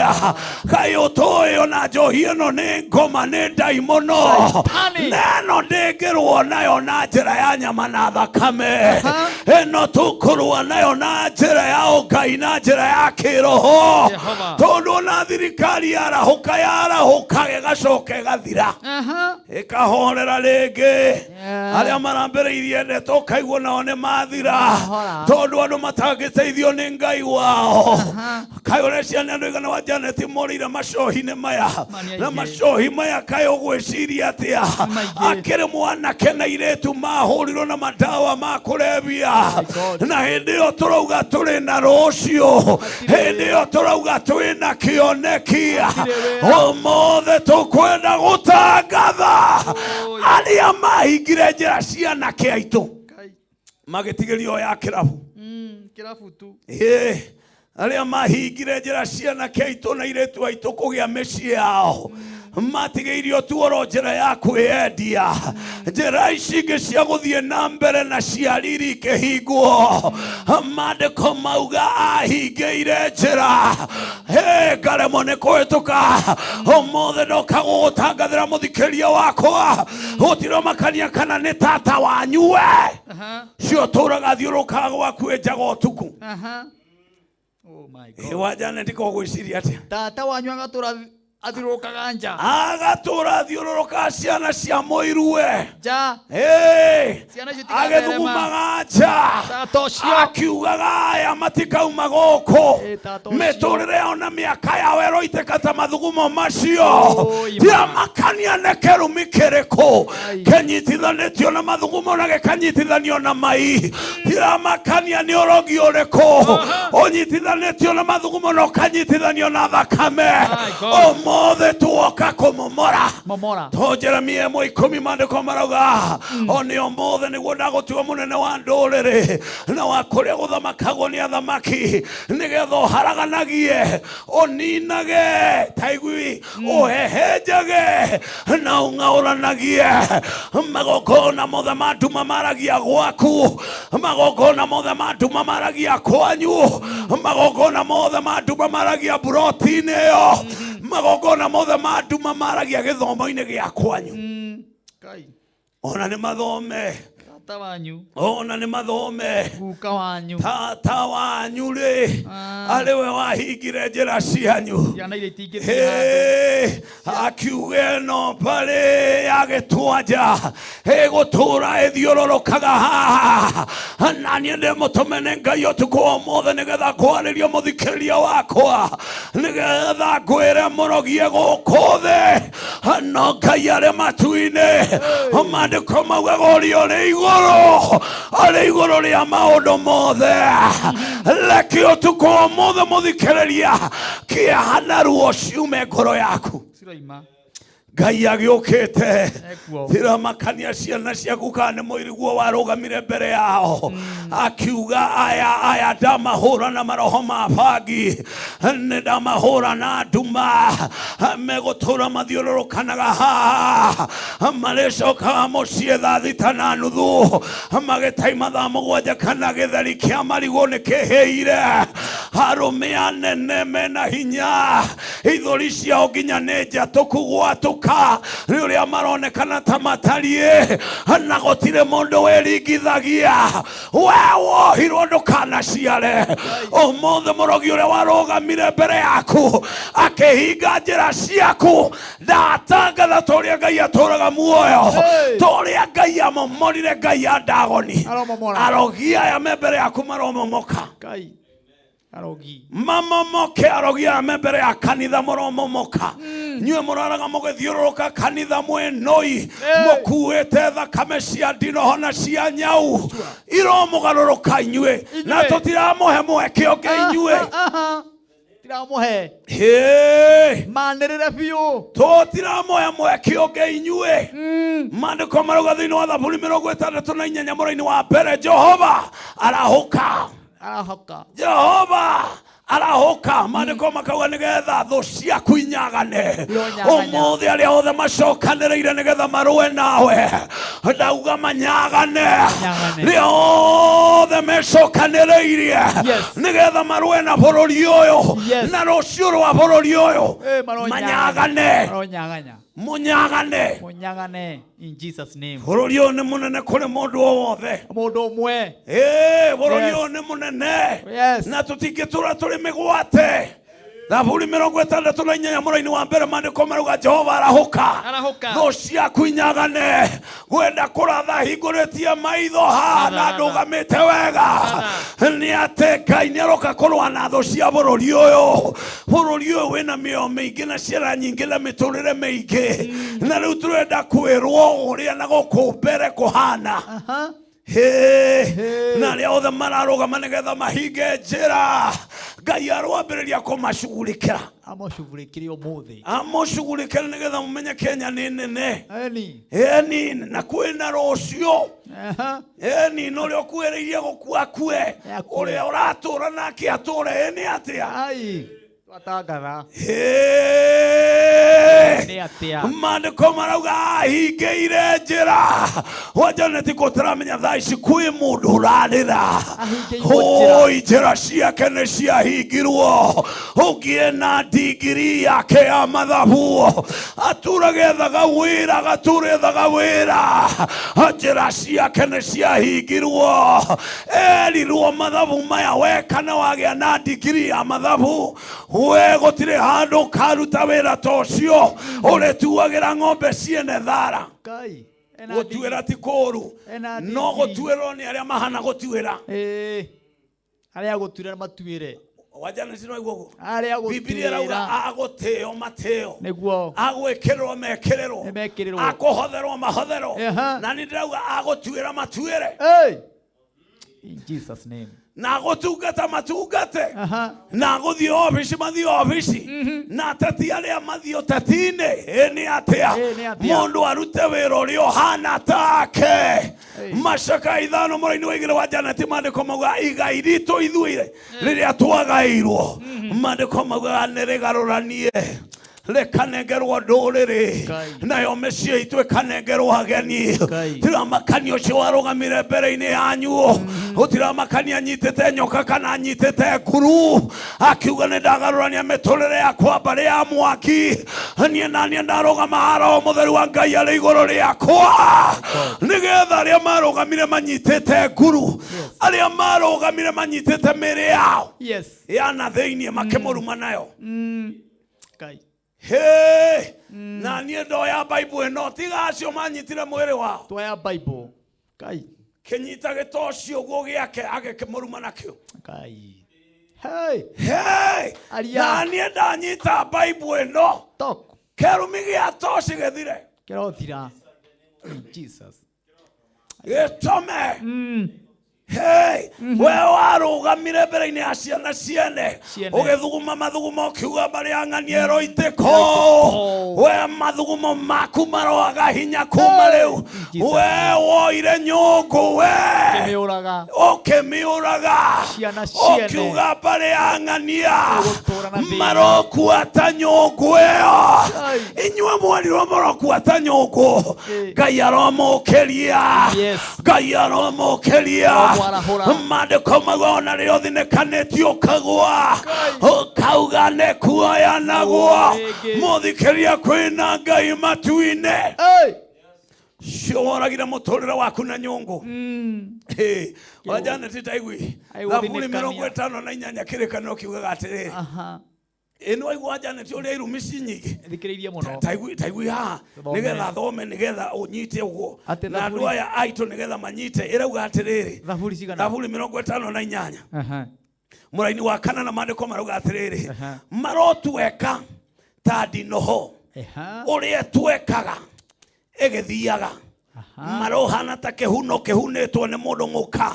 Speaker 2: Kaĩ ũtũĩ ona njohi ĩno nĩ ngoma, nĩ ndaimono?
Speaker 1: Shaitani.
Speaker 2: Na ĩno ndĩngĩrũo nayo na njĩra ya nyama na thakame. Ĩno tũkũrũa nayo na njĩra ya ũngai, na njĩra ya kĩroho.
Speaker 1: Jehova.
Speaker 2: Tondũ ona thirikari yarahũka, yarahũka ĩgacoka ĩgathira, ĩkahorera rĩngĩ. Arĩa marambĩrĩirie ndeto ũkaigua nao nĩ mathira.
Speaker 1: Mahora.
Speaker 2: Tondũ andũ matangĩteithio nĩ Ngai wao. Kaĩ ũreciria nĩ andũ igana wa Janet morĩire macohi-inĩ maya?
Speaker 1: Ma nĩ
Speaker 2: Na
Speaker 1: aingĩ.
Speaker 2: macohi maya kaĩ ũgwĩciria atĩa?
Speaker 1: Nĩ maingĩ.
Speaker 2: Akĩrĩ mwanake na irĩtu mahũrirwo na madawa ma kũrebia.
Speaker 1: My God.
Speaker 2: Na hĩndĩ ĩyo tũrauga tũrĩ na rũciũ, hĩndĩ ĩyo tũrauga twĩ na kĩoneki.
Speaker 1: Hatirĩ wĩra.
Speaker 2: Ũmũthĩ tũkwenda gũtangatha
Speaker 1: Oi.
Speaker 2: arĩa mahingire njĩra cia anake aitũ
Speaker 1: Ngai.
Speaker 2: magĩtigĩrio ya kĩrabu.
Speaker 1: Kĩrabu tu.
Speaker 2: Ĩĩ, arĩa mahingire njĩra cia anake aitũ na irĩtu aitũ kũgĩa mĩciĩ yao matigĩirio tu oro njĩra ya kwĩyendia, njĩra ici ingĩ cia gũthiĩ na mbere na cia riri ikĩhingwo. Maandĩko mauga ahingĩire njĩra. Hĩ, ngaremwo nĩ kũhĩtũka. Ũmũthĩ ndoka gũgũtangathĩra mũthikĩria wakwa, gũtiromakania kana nĩ tata wanyu we cio tũraga thiũrũkaga gwaku njaga ũtukũ.
Speaker 1: Oh my God.
Speaker 2: Wa Janet, ko gwĩciria atĩa?
Speaker 1: Tata wanyu agatũra athiũrũrũkaga nja.
Speaker 2: Agatũra thiũrũrũka ciana cia mũirue.
Speaker 1: Nja.
Speaker 2: Ĩ,
Speaker 1: Ciana icio itigatherema.
Speaker 2: agĩthugumaga nja.
Speaker 1: Tata ũcio.
Speaker 2: Akiugaga aya matikauma gũkũ.
Speaker 1: Ĩ, tata ũcio.
Speaker 2: Mĩtũrĩre yao na mĩaka yao ĩroitĩka ta mathugumo macio.
Speaker 1: Oi, ma.
Speaker 2: Tiramakania nĩ kĩrumi kĩrĩkũ
Speaker 1: Ai.
Speaker 2: kĩnyitithanĩtio na mathugumo na gĩkanyitithanio na mai. Tiramakania nĩ ũrogi ũrĩkũ ũnyitithanĩtio na mathugumo na ũkanyitithanio na thakame.
Speaker 1: My God.
Speaker 2: Ũmũthĩ Ũmũthĩ tuoka kũmomora.
Speaker 1: Momora.
Speaker 2: To Jeremia 1:10 maandĩko marauga o nĩ ũmũthĩ nĩguo ndagũtua mũnene wa ndũrĩrĩ na wa kũrĩa gũthamakagwo nĩ athamaki, nĩgetha ũharaganagie, ũninage taigui, ũhehenjage na ũng'aũranagie magongona mothe ma nduma maragia gwaku, magongona mothe ma nduma maragia kwanyu, magongona mothe ma nduma maragia mburoti-inĩ ĩyo, magongona mothe ma nduma maragia gĩthomo-inĩ gĩa kwanyu.
Speaker 1: Kai.
Speaker 2: Ona nĩ mathome.
Speaker 1: Tata wanyu.
Speaker 2: Ona nĩ mathome.
Speaker 1: Guka wanyu.
Speaker 2: Tata wanyu rĩ,
Speaker 1: Ah.
Speaker 2: arĩ we wahingire njĩra cianyu.
Speaker 1: Ciana iria itingĩthiĩ handũ.
Speaker 2: Hĩ, akiuga ĩno mbarĩ ya gĩtwanja ĩgũtũra ĩthiũrũrũkaga haha, na niĩ ndĩ mũtũme nĩ Ngai ũtukũ wa ũmũthĩ nĩgetha ngwarĩrie mũthikĩrĩria wakwa, nĩgetha ngwĩre mũrogie gũkũ thĩ, no Ngai arĩ matu-inĩ. Maandĩko maugaga ũrĩa ũrĩ igũrũ arĩ igũrũ rĩa maũndũ mothe. Reke ũtukũ wa ũmũthĩ mũthikĩrĩria kĩeha na ruo ciume ngoro yaku.
Speaker 1: Ciroima.
Speaker 2: Ngai agĩũkĩte.
Speaker 1: Ekuo.
Speaker 2: Tiramakania ciana ciaku kana nĩ mũiriguo warũgamire mbere yao akiuga aya aya ndamahũra na maroho ma bangi, nĩ ndamahũra na nduma, megũtũra mathiũrũrũkanaga haha, marĩcokaga mũciĩ 6:30 magĩtaima 7:00 kana gĩtheri kĩa marigũ nĩ kĩhĩire. Arũme anene mena hinya, ithũri ciao nginya nĩ njatũku gwatũka nĩ ũrĩa maronekana ta matariĩ, na gũtirĩ mũndũ wĩringithagia. We wohirwo ndũkanaciare. Ũmũthĩ mũrogi ũrĩa warũgamire mbere yaku akĩhinga njĩra ciaku, ndatangatha ta ũrĩa Ngai atũraga muoyo,
Speaker 1: Hey!
Speaker 2: ta ũrĩa Ngai amomorire ngai ya Ndagoni.
Speaker 1: Aromomora.
Speaker 2: Arogi aya me mbere yaku maromomoka.
Speaker 1: Kai. Arogi.
Speaker 2: Mamomoke. Arogi aya me mbere ya kanitha mũromomoka. Inyuĩ mũraraga mũgĩthiũrũrũka kanitha mwĩnoi, mũkuĩte thakame cia ndinoho na cia nyau, iromũgarũrũka inyuĩ, na
Speaker 1: Inyuĩ.
Speaker 2: tũtiramũhe mweke ũngĩ inyuĩ.
Speaker 1: Aha. Tiramũhe.
Speaker 2: Hĩ.
Speaker 1: Manĩrĩre biũ.
Speaker 2: Tũtiramũhe mweke ũngĩ inyuĩ. Maandĩko marauga thĩinĩ wa Thaburi 68 mũraini wa mbere, Jehova arahũka.
Speaker 1: Arahũka.
Speaker 2: Jehova arahũka. Maandĩko makauga nĩgetha thũ ciaku inyagane.
Speaker 1: Ironyaganya.
Speaker 2: Ũmũthĩ arĩa othe macokanĩrĩire nĩgetha marũe nawe, ndauga manyagane.
Speaker 1: Manyagane.
Speaker 2: Rĩa othe mecokanĩrĩirie nĩgetha marũe na bũrũri ũyũ na rũciũ rwa bũrũri ũyũ,
Speaker 1: Eh, maronyaganya.
Speaker 2: manyagane.
Speaker 1: Maronyaganya.
Speaker 2: Mũnyagane.
Speaker 1: Munyagane in Jesus name.
Speaker 2: Bũrũri ũyũ nĩ mũnene kũrĩ mũndũ o wothe.
Speaker 1: Mũndũ ũmwe.
Speaker 2: Ĩĩ, bũrũri ũyũ nĩ mũnene na tũtingĩtũra tũrĩ mĩgwate. Thaburi 68 mũraini wa mbere maandĩko marauga Jehova arahũka,
Speaker 1: Arahũka.
Speaker 2: thũ ciaku inyagane. Gwenda kũratha hingũrĩtie maitho haha na
Speaker 1: Ratha, ratha.
Speaker 2: ndũgamĩte wega nĩ atĩ Ngai nĩ aroka kũrũa na thũ cia bũrũri ũyũ. Bũrũri ũyũ wĩna mĩoyo mĩingĩ na ciana nyingĩ na mĩtũrĩre mĩingĩ, na rĩu tũrenda kwĩrwo ũrĩa na gũkũ mbere kũhana.
Speaker 1: Aha.
Speaker 2: Hĩ, na arĩa othe mararũgama nĩgetha mahinge njĩra, Ngai arwambĩrĩria kũmacugurikĩra.
Speaker 1: Amũcugurĩkĩre ũmũthĩ.
Speaker 2: Amũcugurikĩre nĩgetha mũmenye Kenya nĩ nene.
Speaker 1: Eni.
Speaker 2: Eni, na kwĩna rũciũ.
Speaker 1: Aha.
Speaker 2: Eni, na ũrĩa ũkuhĩrĩirie gũkua akue,
Speaker 1: Akue.
Speaker 2: ũrĩa ũratũra nake atũre. Ĩ nĩ atĩa?
Speaker 1: Ai. Twatangatha.
Speaker 2: Hĩ.
Speaker 1: Nĩ atĩa?
Speaker 2: Maandĩko marauga ahingĩire njĩra wanja nĩ tikũ tũramenya thaa ici kwĩ mũndũ ũrarĩra.
Speaker 1: Ahingĩirwo njĩra.
Speaker 2: Oi, njĩra ciake nĩ ciahingirwo. Ũngĩ ena ndigiri yake ya mathabu, atura gethaga wĩra, agatura ethaga wĩra, njĩra ciake nĩ ciahingirwo. Erirwo mathabu maya weka na wagĩa na ndigiri ya mathabu, we gũtirĩ handũ ũkaruta wĩra ta ũcio, ũrĩtuagĩra ng'ombe ciene thara.
Speaker 1: Kai. Ena
Speaker 2: Gũtuĩra ti kũũru,
Speaker 1: Ena
Speaker 2: no
Speaker 1: ndigiri.
Speaker 2: gũtuĩrwo nĩ arĩa mahana gũtuĩra.
Speaker 1: Ĩĩ. Arĩa gũtuĩra matuĩre.
Speaker 2: Wajana cinoigua ũguo.
Speaker 1: Arĩa
Speaker 2: Bibilia ĩrauga
Speaker 1: gũtuĩra.
Speaker 2: agũtĩo matĩo,
Speaker 1: Nĩguo.
Speaker 2: agwĩkĩrĩrwo mekĩrĩrwo,
Speaker 1: Nĩmekĩrĩrwo.
Speaker 2: akũhotherwo mahotherwo.
Speaker 1: Aha.
Speaker 2: Na nĩ ndĩrauga agũtuĩra matuĩre.
Speaker 1: Hey! In Jesus name.
Speaker 2: Na gũtungata matungate.
Speaker 1: Aha.
Speaker 2: Na gũthiĩ obici mathiĩ obici, na ateti arĩa mathiĩ ũteti-inĩ, ĩ nĩ atĩa?
Speaker 1: Ĩ nĩ atĩa?
Speaker 2: Mũndũ arute wĩra ũrĩa ũhana take. Macaka 5 mũraini wa 2 wa Janeti, maandĩko mauga igai ritũ ithuĩ rĩrĩa twagairwo, maandĩko maugaga nĩ rĩgarũranie rĩkanengerwo ndũrĩrĩ,
Speaker 1: Ngai.
Speaker 2: Nayo mĩciĩ itũ ĩkanengerwo ageni.
Speaker 1: Ngai.
Speaker 2: Tiramakania ũcio warũgamire mbere-inĩ yanyu, gũtiramakania anyitĩte nyoka kana anyitĩte nguru, akiuga nĩ ndagarũrania mĩtũrĩre yakwa, mbarĩ ya mwaki. Niĩ naniĩ ndarũgama haha, Roho Mũtheru wa Ngai arĩ igũrũ rĩakwa, nĩgetha arĩa marũgamire manyitĩte nguru, arĩa marũgamire manyitĩte mĩĩrĩ yao ya na thĩinĩ, makĩmũruma nayo.
Speaker 1: Ngai.
Speaker 2: Hey, na niĩ ndoya Bible ĩno, tiga acio manyitire mwĩrĩ wao.
Speaker 1: Twoya Bible. Ngai.
Speaker 2: Kĩnyita gĩtoci ũguo gĩake, agĩkĩmũruma nakĩo.
Speaker 1: Ngai. Hey.
Speaker 2: Hey,
Speaker 1: Aria.
Speaker 2: na niĩ ndanyita Bible ĩno,
Speaker 1: Talk.
Speaker 2: kĩrumi gĩa toci gĩthire.
Speaker 1: Kĩrothira. Jesus.
Speaker 2: Gĩtome. Hey, we warũgamire mbere-inĩ ya ciana ciene,
Speaker 1: Ciene.
Speaker 2: Ũgĩthuguma mathugumo, ũkiuga mbarĩ ya ng'ania ĩroitĩko, we mathugumo maku maroaga hinya kuma rĩu.
Speaker 1: Jesus.
Speaker 2: We woire nyũngũ, we
Speaker 1: Kĩmĩũraga.
Speaker 2: Ũkĩmĩũraga.
Speaker 1: Ciana ciene.
Speaker 2: Ũkiuga mbarĩ ya ng'ania
Speaker 1: Ĩgũtũũra na thĩna.
Speaker 2: marokua ta nyũngũ ĩyo.
Speaker 1: Ai.
Speaker 2: Inyuĩ mwerirwo mũrokua ta nyũngũ. Ngai aromũkĩria. Ngai aromũkĩria.
Speaker 1: Aromwarahũra.
Speaker 2: Maandĩko mauga ona rĩrĩa ũthinĩkanĩtio ũkagwa, ũkauga nĩ kuoyanagwo.
Speaker 1: Rĩngĩ.
Speaker 2: Mũthikĩria, kwĩna Ngai matu-inĩ.
Speaker 1: Hey.
Speaker 2: Cio woragire mũtũrĩre waku na nyũngũ. Wa Janet, taigui.
Speaker 1: Ai,
Speaker 2: Thaburi
Speaker 1: gũthinĩkania.
Speaker 2: 58 kĩrĩkanĩro kiugaga atĩrĩrĩ. Ĩno aigua Janet ũrĩa irumi ci nyingĩ.
Speaker 1: Thikĩrĩirie mũno.
Speaker 2: Taigui, taigui haha.
Speaker 1: Thome.
Speaker 2: Nĩgetha thome, nĩgetha ũnyite ũguo,
Speaker 1: Atĩ
Speaker 2: na andũ aya aitũ nĩgetha manyite, ĩrauga atĩrĩrĩ.
Speaker 1: Thaburi cigana?
Speaker 2: Thaburi 58 mũraini wa 4, na maandĩko marauga atĩrĩrĩ, Marotweka ta ndinoho ũrĩa ĩtwekaga ĩgĩthiaga, marohana ta kĩhuno kĩhunĩtwo nĩ mũndũ mũka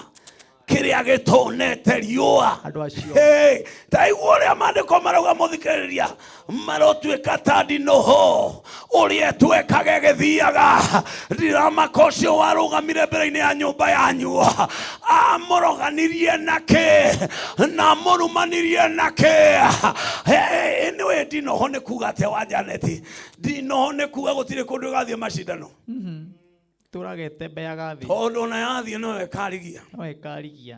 Speaker 2: kĩrĩa gĩtonete riũa.
Speaker 1: Andũ acio.
Speaker 2: Hey, ta igua ũrĩa maandĩko marauga, mũthikĩrĩria, marotuĩka ta ndinoho ũrĩa ĩtwekaga ĩgĩthiaga. Ndiramaka ũcio warũgamire mbere-inĩ ya nyũmba yanyu amũroganirie nakĩ na amũrumanirie nakĩ. Hey, anyway, ndinoho nĩ kuga atĩa, wa Janeti? Ndinoho nĩ kuga gũtirĩ kũndũ ĩgathiĩ macindano.
Speaker 1: Tũraga ĩtembeaga thĩ.
Speaker 2: Tondũ ona yathiĩ no ĩkarigia.
Speaker 1: No ĩkarigia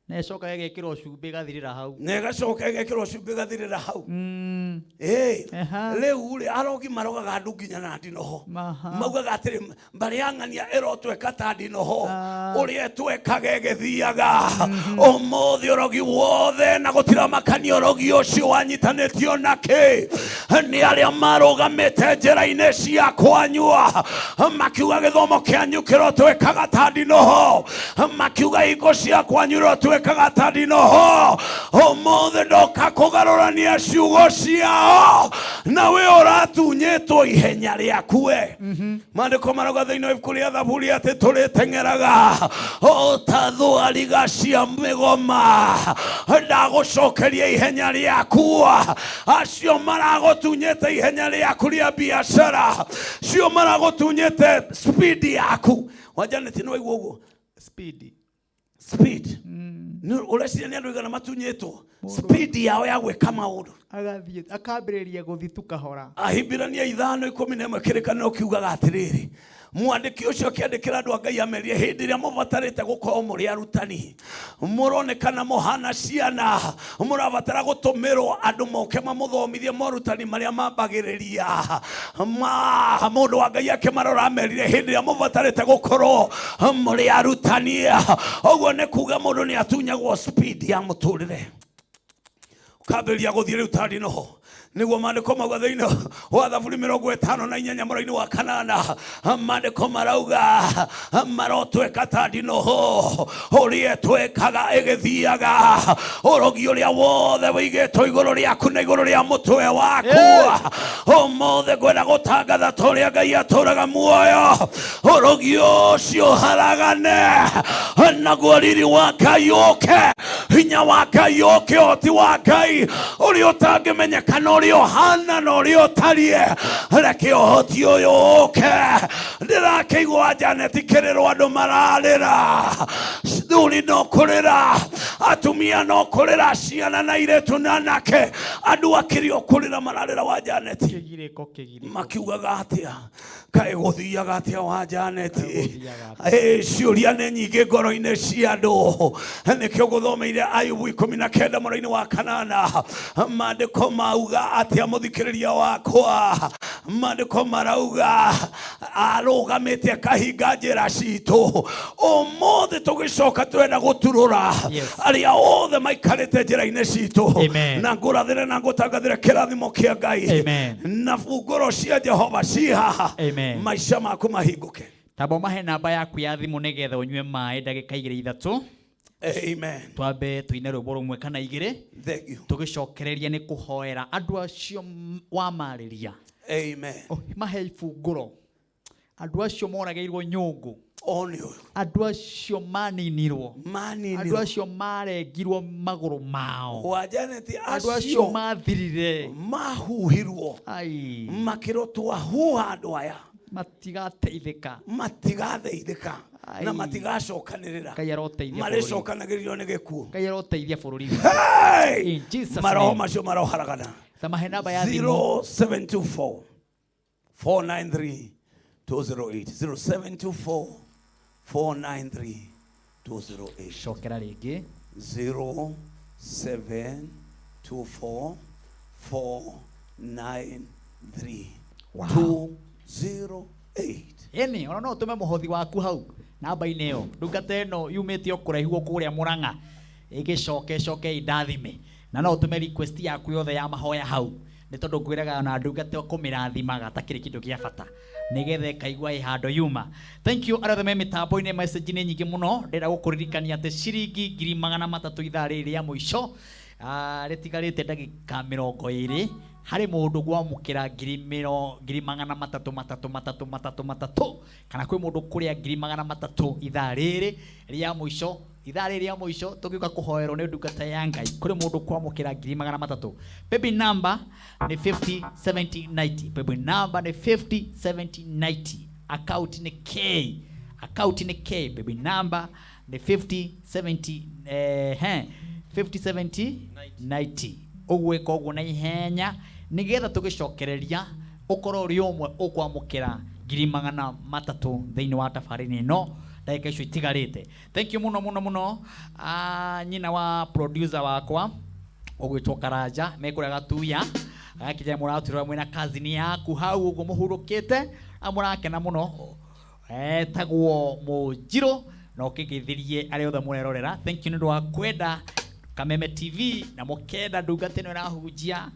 Speaker 1: na ĩcoka ĩgekĩrwo cumbĩ, ĩgathirĩra hau.
Speaker 2: Na ĩgacoka ĩgekĩrwo cumbĩ, ĩgathirĩra hau. Ĩ, rĩu rĩ, arogi marogaga andũ nginya na ndinoho. Maugaga atĩrĩ, mbarĩ ya ng'ania ĩrotweka ta ndinoho ũrĩa ĩtwekaga ĩgĩthiaga. Ũmũthĩ ũrogi wothe, na gũtiramakania ũrogi ũcio wanyitanĩtio nakĩ, nĩ arĩa marũgamĩte njĩra-inĩ cia kwanyua makiuga gĩthomo kĩanyu kĩrotwekaga ta ndinoho, makiuga hingo cia kwanyu irotwekaga ta ndinoho. Ũmũthĩ ndoka kũgarũrania ciugo ciao, na we ũratunyĩtwo ihenya rĩaku we. Maandĩko marauga thĩinĩ wa ibuku rĩa Thaburi atĩ tũrĩteng'eraga o ta thwariga cia mĩgoma. Ndagũcokeria ihenya rĩaku. Acio maragũtunyĩte ihenya rĩaku rĩa biacara, cio maragũtunyĩte speed yaku, wa Janet, nĩ waigua ũguo?
Speaker 1: Speed.
Speaker 2: Speed. Nĩ ũreciria nĩ andũ igana matunyĩtwo speed yao ya gwĩka maũndũ?
Speaker 1: Agathiĩ akambĩrĩria gũthiĩ tu kahora.
Speaker 2: Ahibirania 5:11 kĩrĩkanĩro kiugaga atĩrĩrĩ, mwandĩki ũcio akĩandĩkĩra andũ a Ngai amerie, hĩndĩ ĩrĩa mũbatarĩte gũkorwo mũrĩ arutani, mũronekana mũhana ciana, mũrabatara gũtũmĩrwo andũ moke mamũthomithie morutani marĩa mambagĩrĩria. Ma mũndũ wa Ngai akĩmarora amerire, hĩndĩ ĩrĩa mũbatarĩte gũkorwo mũrĩ arutani. Ũguo nĩ kuga mũndũ nĩ atunyagwo speed ya mũtũrĩre, ũkambĩrĩria gũthiĩ rĩu ta ndinoho. Nĩguo maandĩko mauga thĩinĩ wa Thaburi 58 mũraini wa kanana, maandĩko marauga marotweka ta ndinoho ũrĩa ĩtwekaga ĩgĩthiaga, ũrogi ũrĩa wothe wĩigĩtwo igũrũ rĩaku na igũrũ rĩa mũtwe waku. Ũmũthĩ ngwenda gũtangatha ta ũrĩa Ngai atũraga muoyo, ũrogi ũcio ũharagane, naguo riri wa Ngai ũke, hinya wa Ngai ũke, ũhoti wa Ngai ũrĩa ũtangĩmenyeka na ũrĩa ũhana na ũrĩa ũtariĩ, reke ũhoti ũyũ ũke. Ndĩrakĩigua Janet kĩrĩrwo, andũ mararĩra, thuri no kũrĩra, atumia no kũrĩra, ciana na irĩtu na anake, andũ akĩrĩ o kũrĩra mararĩra wa Janet.
Speaker 1: Kĩgirĩko, kĩgirĩko.
Speaker 2: Makiugaga atĩa? Kaĩ gũthiaga atĩa wa Janet?
Speaker 1: Gũthiaga atĩa?
Speaker 2: Ciũria nĩ nyingĩ ngoro-inĩ cia andũ. Nĩkĩo gũthomeire Ayubu 19 mũraini wa kanana. Maandĩko mauga atĩa, mũthikĩrĩria wakwa? Maandĩko marauga arũgamĩte akahinga njĩra citũ. Ũmũthĩ tũgĩcoka tũrenda gũturũra arĩa othe maikarĩte njĩra-inĩ citũ.
Speaker 1: Amen.
Speaker 2: Na ngũrathĩre na ngũtangathĩre kĩrathimo kĩa Ngai
Speaker 1: Amen.
Speaker 2: na bungũro cia Jehova ci haha.
Speaker 1: Amen.
Speaker 2: Maica maku mahingũke.
Speaker 1: Tamba ũmahe namba yaku ya thimũ nĩgetha ũnyue maĩ ndagĩka igĩrĩ ithatũ.
Speaker 2: Amen.
Speaker 1: Twambe tũine rwĩmbo rũmwe kana igĩrĩ.
Speaker 2: Thank you.
Speaker 1: Tũgĩcokereria nĩ kũhoera andũ acio wamarĩria.
Speaker 2: Amen.
Speaker 1: Oh, mahe ibungũro. Andũ acio moragĩirwo nyũngũ.
Speaker 2: O nĩ ũyũ.
Speaker 1: Andũ acio maninirwo. Andũ
Speaker 2: Maninirwo.
Speaker 1: acio marengirwo magũrũ mao.
Speaker 2: Wa Janet,
Speaker 1: Andũ acio
Speaker 2: acio
Speaker 1: mathirire.
Speaker 2: mahuhirwo.
Speaker 1: Ai.
Speaker 2: Makĩrwo twahuha andũ aya.
Speaker 1: Matigateithĩka.
Speaker 2: Matigatheithĩka.
Speaker 1: Ai.
Speaker 2: Na matigacokanĩrĩra.
Speaker 1: Ngai aroteithia bũrũri.
Speaker 2: Marĩcokanagĩrĩrio nĩ gĩkuũ.
Speaker 1: Ngai aroteithia bũrũri witũ.
Speaker 2: Hey!
Speaker 1: In Jesus'
Speaker 2: Maroho
Speaker 1: name.
Speaker 2: macio maroharagana.
Speaker 1: Ta mahe namba ya thimũ.
Speaker 2: 0724 493 208, 0724 493 208.
Speaker 1: Cokera rĩngĩ.
Speaker 2: 0724 493 208.
Speaker 1: Ĩni ona no ũtũme mũhothi waku hau namba-inĩ ĩyo. Ndungata ĩno yumĩte o kũraihu o kũrĩa Mũrang'a, ĩgĩcoke ĩcoke ĩndathime. Na no ũtũme request yaku yothe ya mahoya hau, nĩ tondũ ngwĩraga ona ndungata kũmĩrathimaga takĩrĩ kĩndũ gĩa bata, nĩgetha ĩkaigua ĩ handũ yuma. Thank you arĩa othe me mĩtambo-inĩ. Message nĩ nyingĩ mũno. Ndĩrenda gũkũririkania atĩ ciringi 300,000 ithaa rĩrĩ rĩa mũico, rĩtigarĩte ndagĩka 20, harĩ mũndũ gwamũkĩra 300,000 matatũ matatũ matatũ matatũ, kana kwĩ mũndũ kũrĩa 300,000 ithaa rĩrĩ rĩa mũico. Ithaa rĩrĩ rĩa mũico tũgĩũka kũhoerwo nĩ ndungata ya Ngai, kũrĩ mũndũ kwamũkĩra 300,000. Paybill number nĩ 50 70 90. Paybill number nĩ 50 70 90. Account nĩ K. Account nĩ K. Paybill number nĩ 50 70 50 70 90. Ũgwĩka ũguo na ihenya nĩgetha tũgĩcokereria ũkorwo ũrĩ ũmwe ũkwamũkĩra 300,000 thĩinĩ wa tabarĩra ĩno ndagĩka icio itigarĩte. Thank you mũno mũno mũno. Nyina wa producer wakwa ũgwĩtwo Karanja mekũrĩa Gatuya agakinya, mũratwĩrora mwĩna cousin yaku hau ũguo mũhurũkĩte na mũrakena mũno, etagwo Mũnjirũ, na ũkĩgeithirie arĩa othe mũrerorera. Thank you nĩ ũndũ wa kwenda Kameme TV na mũkenda ndungata ĩno ĩrahunjia.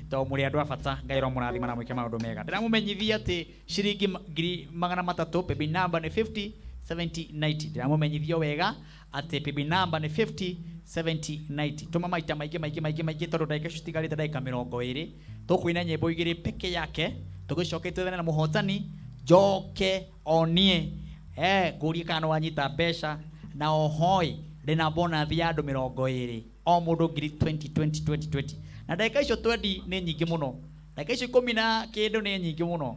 Speaker 1: To mũrĩ andũ a bata. Ngai aromũrathima na mwĩke maũndũ mega. Ndĩramũmenyithia atĩ ciringi 300,000, paybill number nĩ 50 70 90. Ndĩramũmenyithia wega atĩ paybill number nĩ 50 70 90. Tũma maita maingĩ maingĩ maingĩ maingĩ, tondũ ndagĩka icio citigarĩte ndagĩka 20, tũkũina nyĩmbo igĩrĩ peke yake, tũgĩcoke twethane na mũhotani, njoke onie ngũrie kana nĩ wanyita mbeca, na ohoi ndĩna bonus ya andũ 20, o mũndũ ngiri 20 20 20 20. Na ndagĩka icio 20 nĩ nyingĩ mũno, ndagĩka icio ikũmi na kĩndũ nĩ nyingĩ mũno.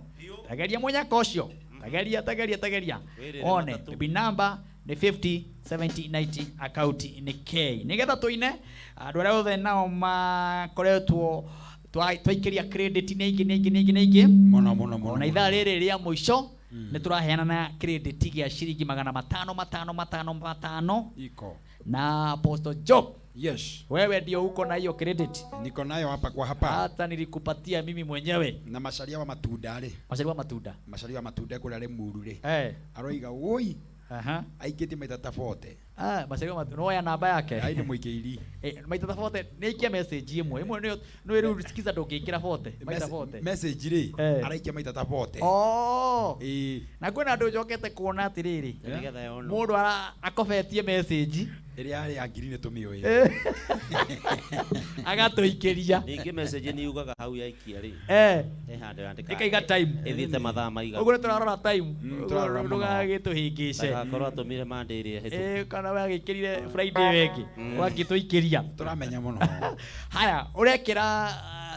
Speaker 1: Tageria mũnyaka ũcio, tageria, tageria, tageria one. Paybill number nĩ 50 70 90, account nĩ K. Nĩgetha tũine, andũ arĩa othe nao makoretwo twaikĩria credit nĩ aingĩ, nĩ aingĩ, nĩ aingĩ, nĩ aingĩ
Speaker 3: mũno mũno mũno.
Speaker 1: Ona ithaa rĩrĩ rĩa mũico nĩ tũraheana na credit gĩa ciringi 500 5 5 5.
Speaker 3: Iko.
Speaker 1: Na Apostle Job,
Speaker 3: Yes.
Speaker 1: wewe ndio uko na hiyo credit?
Speaker 3: Niko nayo hapa kwa hapa.
Speaker 1: Hata nilikupatia mimi mwenyewe.
Speaker 3: Na macaria wa matunda rĩ.
Speaker 1: Macaria wa matunda.
Speaker 3: Macaria wa matunda kũrĩa Rĩmuru rĩ.
Speaker 1: Eh.
Speaker 3: Aroiga woi.
Speaker 1: Aha.
Speaker 3: Aikĩtie maita ta 40.
Speaker 1: Ah, Macharia wa Matunda. Noya namba yake.
Speaker 3: Ai nĩ mũingĩiri.
Speaker 1: Eh, maita ta 40 nĩ aikia message ĩmwe. Ĩmwe nĩyo nĩ rĩu sikiza ndũngĩkĩra 40. Maita 40.
Speaker 3: Message rĩ
Speaker 1: Eh.
Speaker 3: araikia maita ta 40.
Speaker 1: Oh.
Speaker 3: Ĩĩ.
Speaker 1: Na kwĩna andũ njokete kuona atĩrĩrĩ.
Speaker 4: Nĩgetha yonwo.
Speaker 1: Mũndũ ara akobetie message
Speaker 3: Ĩrĩa yarĩ ya ngiri nĩ tũmĩũĩ.
Speaker 1: Agatũikĩria.
Speaker 4: Ningĩ message nĩ yugaga hau yaikia rĩ.
Speaker 1: Eh.
Speaker 4: He handũ yandĩkaga.
Speaker 1: Ĩkaiga time.
Speaker 4: Ĩthiĩte mathaa maigana.
Speaker 1: Ũguo nĩ tũrarora time.
Speaker 3: Tũrarora mũno.
Speaker 1: Ndũgagĩtũhĩngĩce.
Speaker 4: Ndagakorwo atũmire Monday ĩrĩa ĩhĩtũku.
Speaker 1: Eh, kana we agĩkĩrire Friday ĩyo ĩngĩ. Ũgagĩtũikĩria.
Speaker 3: Tũramenya mũno.
Speaker 1: Haya, ũrekĩra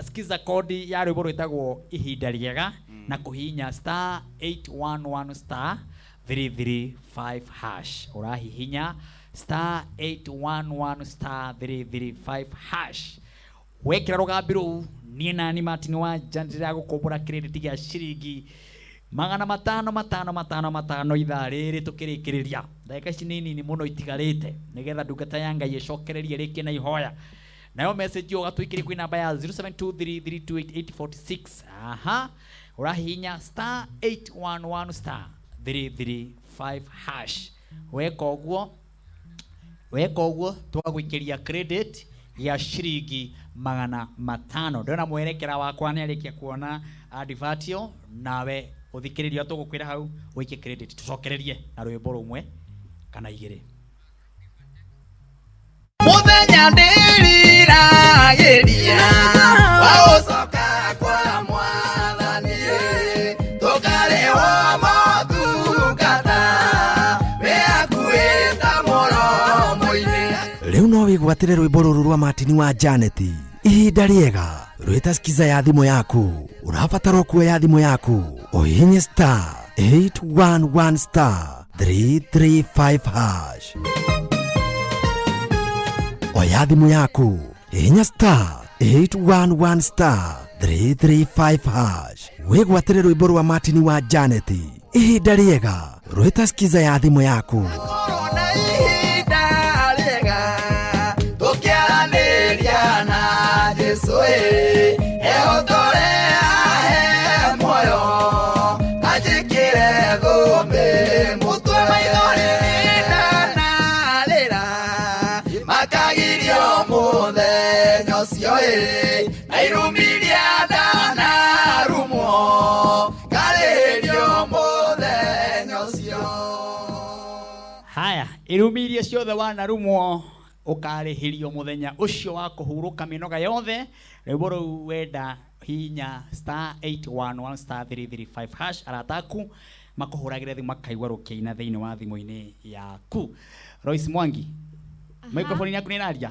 Speaker 1: skiza kodi ya rwĩmbo rwĩtagwo ihinda rĩega na kũhihinya star 811 star 335 hash. Ũrahihinya star 811 star 335 hash. Wekĩra rũgambi rũu niĩ nani Martin wa Nja ndĩragũkũmbũra credit gĩa ciringi magana matano matano matano matano ithaa rĩrĩ tũkĩrĩkĩrĩria. Ndagĩka ici nĩ nini mũno itigarĩte nĩgetha ndungata ya Ngai ĩcokererie rĩngĩ na ihoya. Nayo message ũgatũikĩria kwĩ namba ya 0723328846. Aha, ũrahihinya star 811 star 335 hash. Weka ũguo, weka ũguo twagũikĩria credit ya ciringi magana matano. Ndĩrona mwerekera wakwa nĩ arĩkia kuona advertio, nawe ũthikĩrĩria tũgũkwĩra hau ũikie credit tũcokererie na rwĩmbo rũmwe kana igĩrĩ.
Speaker 5: Mũthenya ndĩriragĩria wa gũcoka kwa Mwathani, tũkarĩhwo motungata wĩ hakuhĩ ta mũromo-inĩ.
Speaker 6: Rĩu no wĩgwatĩre rwĩmbo rũrũ rwa Martin wa Janet ihinda rĩega rwĩta skiza ya thimũ yaku. Ũrabatara kuoya thimũ yaku ũhihinye star 811 star 335 hash. Oya thimũ yaku hihinya star 811 star 335 hash wĩgwatĩre rwĩmbo rwa Martin wa Janet ihinda rĩega rwĩta skiza ya thimũ yaku.
Speaker 5: Korwo na ihinda rĩega tũkĩaranĩria na Jesũ ĩ, ehotore ahe muoyo anjĩkĩre thũmbĩ mũtwe. Maithori ndanarĩra makagirio mũthenya ũcio ĩ, na irumiria ndanarumwo ngarĩrio mũthenya ũcio.
Speaker 1: Haya, irumi iria ciothe wanarumwo ũkarĩhĩrio mũthenya ũcio wa kũhurũka mĩnoga yothe. Rwĩmbo rũu wenda hinya star 811 star 335 hash, arata aku makũhũragĩre thimũ makaigua rũkĩina thĩinĩ wa thimũ-inĩ yaku. Royce Mwangi, microphone yaku nĩ ĩraria?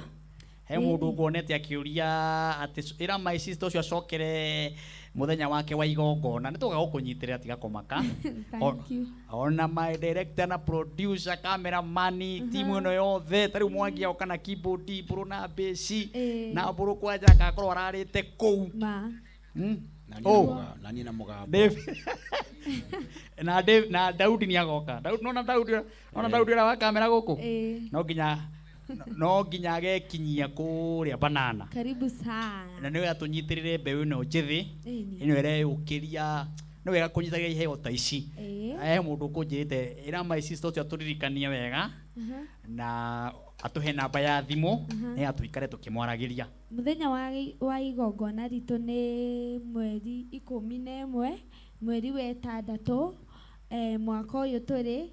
Speaker 1: He mũndũ nguonete akĩũria atĩ ĩra my sister ũcio acokere mũthenya wake wa igongona. Nĩ tũga gũkũnyitĩrĩra, tiga kũmaka.
Speaker 7: Thank you.
Speaker 1: Ona my director na producer, cameraman, timu ĩno yothe ta rĩu Mwangi oka na keyboard, mbũrũ na bass na mbũrũ kwanja agakorwo ararĩte kũu.
Speaker 7: Ma.
Speaker 3: Na niĩ
Speaker 1: Oh.
Speaker 3: na mũgambo- na niĩ na mũgambo.
Speaker 1: Dave. Na Dave na Daudi nĩ agoka. Daudi, nona Daudi, nona Daudi ũrĩa wa kamera gũkũ. No nginya agekinyia kũrĩa banana.
Speaker 7: Karibu sana.
Speaker 1: Na nĩwe atũnyitĩrĩre mbeũ ĩno njĩthĩ.
Speaker 7: Ĩni.
Speaker 1: Ĩno ĩreyũkĩria. Nĩ wega kũnyitagĩra iheo ta ici. He mũndũ ũkũnjĩrĩte ĩra my sister ũcio atũririkanie wega na atũhe namba ya thimũ nĩ atũikare tũkĩmwaragĩria.
Speaker 7: Mũthenya wa igongona ritũ nĩ mweri 11 mweri wa ĩtandatũ, mwaka ũyũ tũrĩ,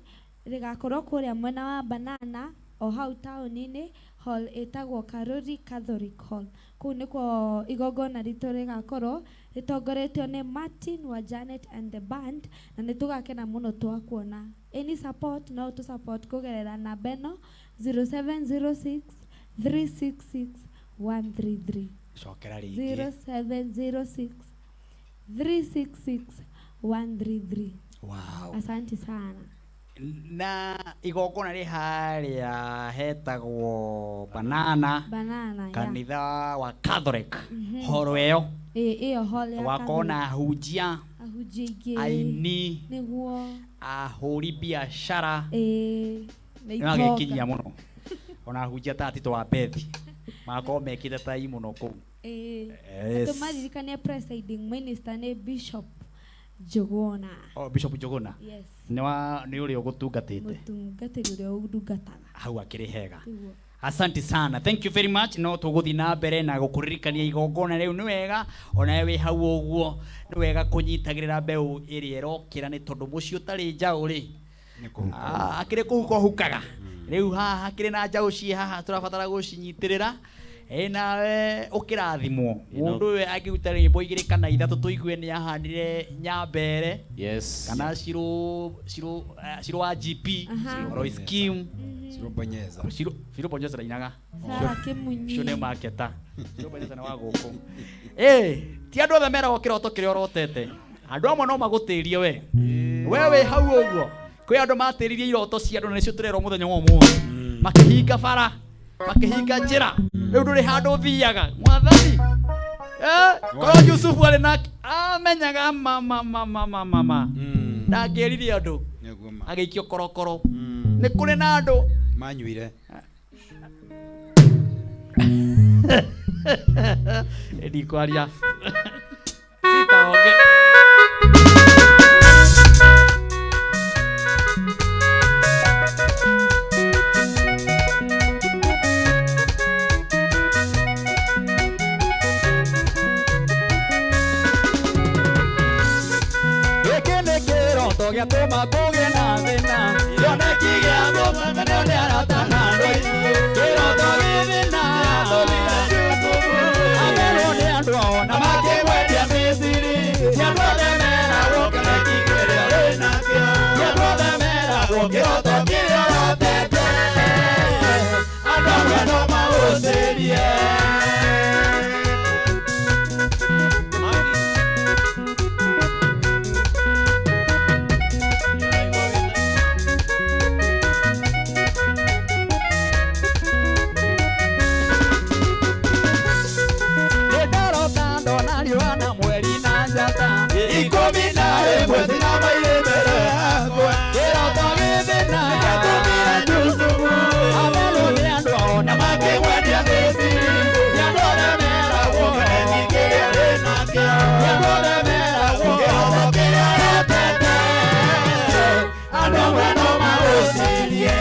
Speaker 7: rĩgakorwo kũrĩa mwena wa Banana o hau taũni-inĩ, hall ĩtagwo Karuri Catholic Hall. Kũu nĩkuo igongona ritũ rĩgakorwo rĩtongoretio nĩ Martin wa Janet and the band, na nĩ tũgakena mũno twakuona. Any support no tũ support kũgerera namba ĩno 0706 366 133.
Speaker 1: Cokera rĩngĩ.
Speaker 7: 0706 366 133.
Speaker 1: Wow.
Speaker 7: Asante sana.
Speaker 1: Na igongona rĩ harĩa hetagwo Banana,
Speaker 7: Banana, yeah.
Speaker 1: kanitha wa Catholic, horo ĩyo.
Speaker 7: Ĩyo hall ya
Speaker 1: Wakona
Speaker 7: Catholic.
Speaker 1: ahunjia,
Speaker 7: ahunjia aingĩ,
Speaker 1: aini,
Speaker 7: nĩguo,
Speaker 1: ahũri biacara,
Speaker 7: na
Speaker 1: nĩmagekinyia
Speaker 7: itonga.
Speaker 1: mũno. Ona ahunjia ta Tito wa Bethi magakorwo mekĩte tai mũno kũu. Yes.
Speaker 7: Tũmaririkanie presiding minister nĩ Bishop Njũgũna.
Speaker 1: Oh, Bishop Njũgũna.
Speaker 7: Yes.
Speaker 1: Nĩ wa nĩ ũrĩa ũgũtungatĩte.
Speaker 7: Mũtungatĩri ũrĩa ũndungataga.
Speaker 1: Hau akĩrĩ hega.
Speaker 7: Tiguo.
Speaker 1: Asante sana, thank you very much. No tũgũthiĩ na mbere na gũkũririkania igongona rĩu nĩ wega onawe wĩ hau ũguo nĩ wega kũnyitagĩrĩra mbeũ ĩrĩa ĩrokĩra nĩ tondũ mũciĩ ũtarĩ njaũ rĩ akĩrĩ kũhuka ũhukaga rĩu haha hakĩrĩ na njaũ ciĩ haha tũrabatara gũcinyitĩrĩra. Ĩ nawe ũkĩrathimwo mũndũ ũyũ angĩruta rwĩmbo igĩrĩ kana ithatũ tũigue nĩ ahandire Nyambere.
Speaker 4: Yes.
Speaker 1: Kana Shiro Shiro Shiro wa GP.
Speaker 7: Aha.
Speaker 1: Royce Kim.
Speaker 3: Shiro Bonyeza.
Speaker 1: Shiro Shiro Bonyeza ndainaga.
Speaker 7: Sarah Kĩmunyi.
Speaker 1: Ũcio nĩ marketer. Shiro Bonyeza nĩ wa gũkũ. Ĩ ti andũ othe meragwo kĩroto kĩrĩa ũrotete. Andũ amwe no magũtĩrie we. We wĩ hau ũguo. Kwĩ andũ matĩririe iroto cia andũ na nĩcio tũrerwo mũthenya wa ũmũthĩ. Makĩhinga bara, makĩhinga njĩra. Rĩu ndũrĩ handũ ũthiaga. Mwathani. Korwo Yusufu arĩ na amenyaga ma ma ma ma ma ma ma. Ndangĩrire andũ.
Speaker 3: Nĩguo ma.
Speaker 1: Agĩikio korokoro. Nĩ kũrĩ na andũ
Speaker 3: manyuire.
Speaker 1: Ndikwaria. Sitaonge. Gĩkĩ nĩ kĩroto gĩatũma kũgĩe na thĩna. Kĩoneki gĩa kũmenyo nĩ arata na andũ aitũ. Kĩroto gĩ thĩna. Amerwo nĩ andũ ao na makĩmwendia Misiri. Ti andũ othe meragwo kĩoneki kĩrĩa ũrĩ nakĩo. Ti andũ othe meragwo kĩroto kĩrĩa ũrotete. Andũ amwe no magũcĩrie. Ikũmi na ĩmwe tinamaire mbere yakwa. Kĩroto gĩ thĩna gĩatũmire Jusufu amerwo nĩ andũ ao na makĩmwendia Misiri. Ti andũ othe meragwo kĩoneki kĩrĩa ũrĩ nakĩo. Ti andũ othe meragwo kĩroto kĩrĩa ũrotete. Andũ amwe no magũcirie.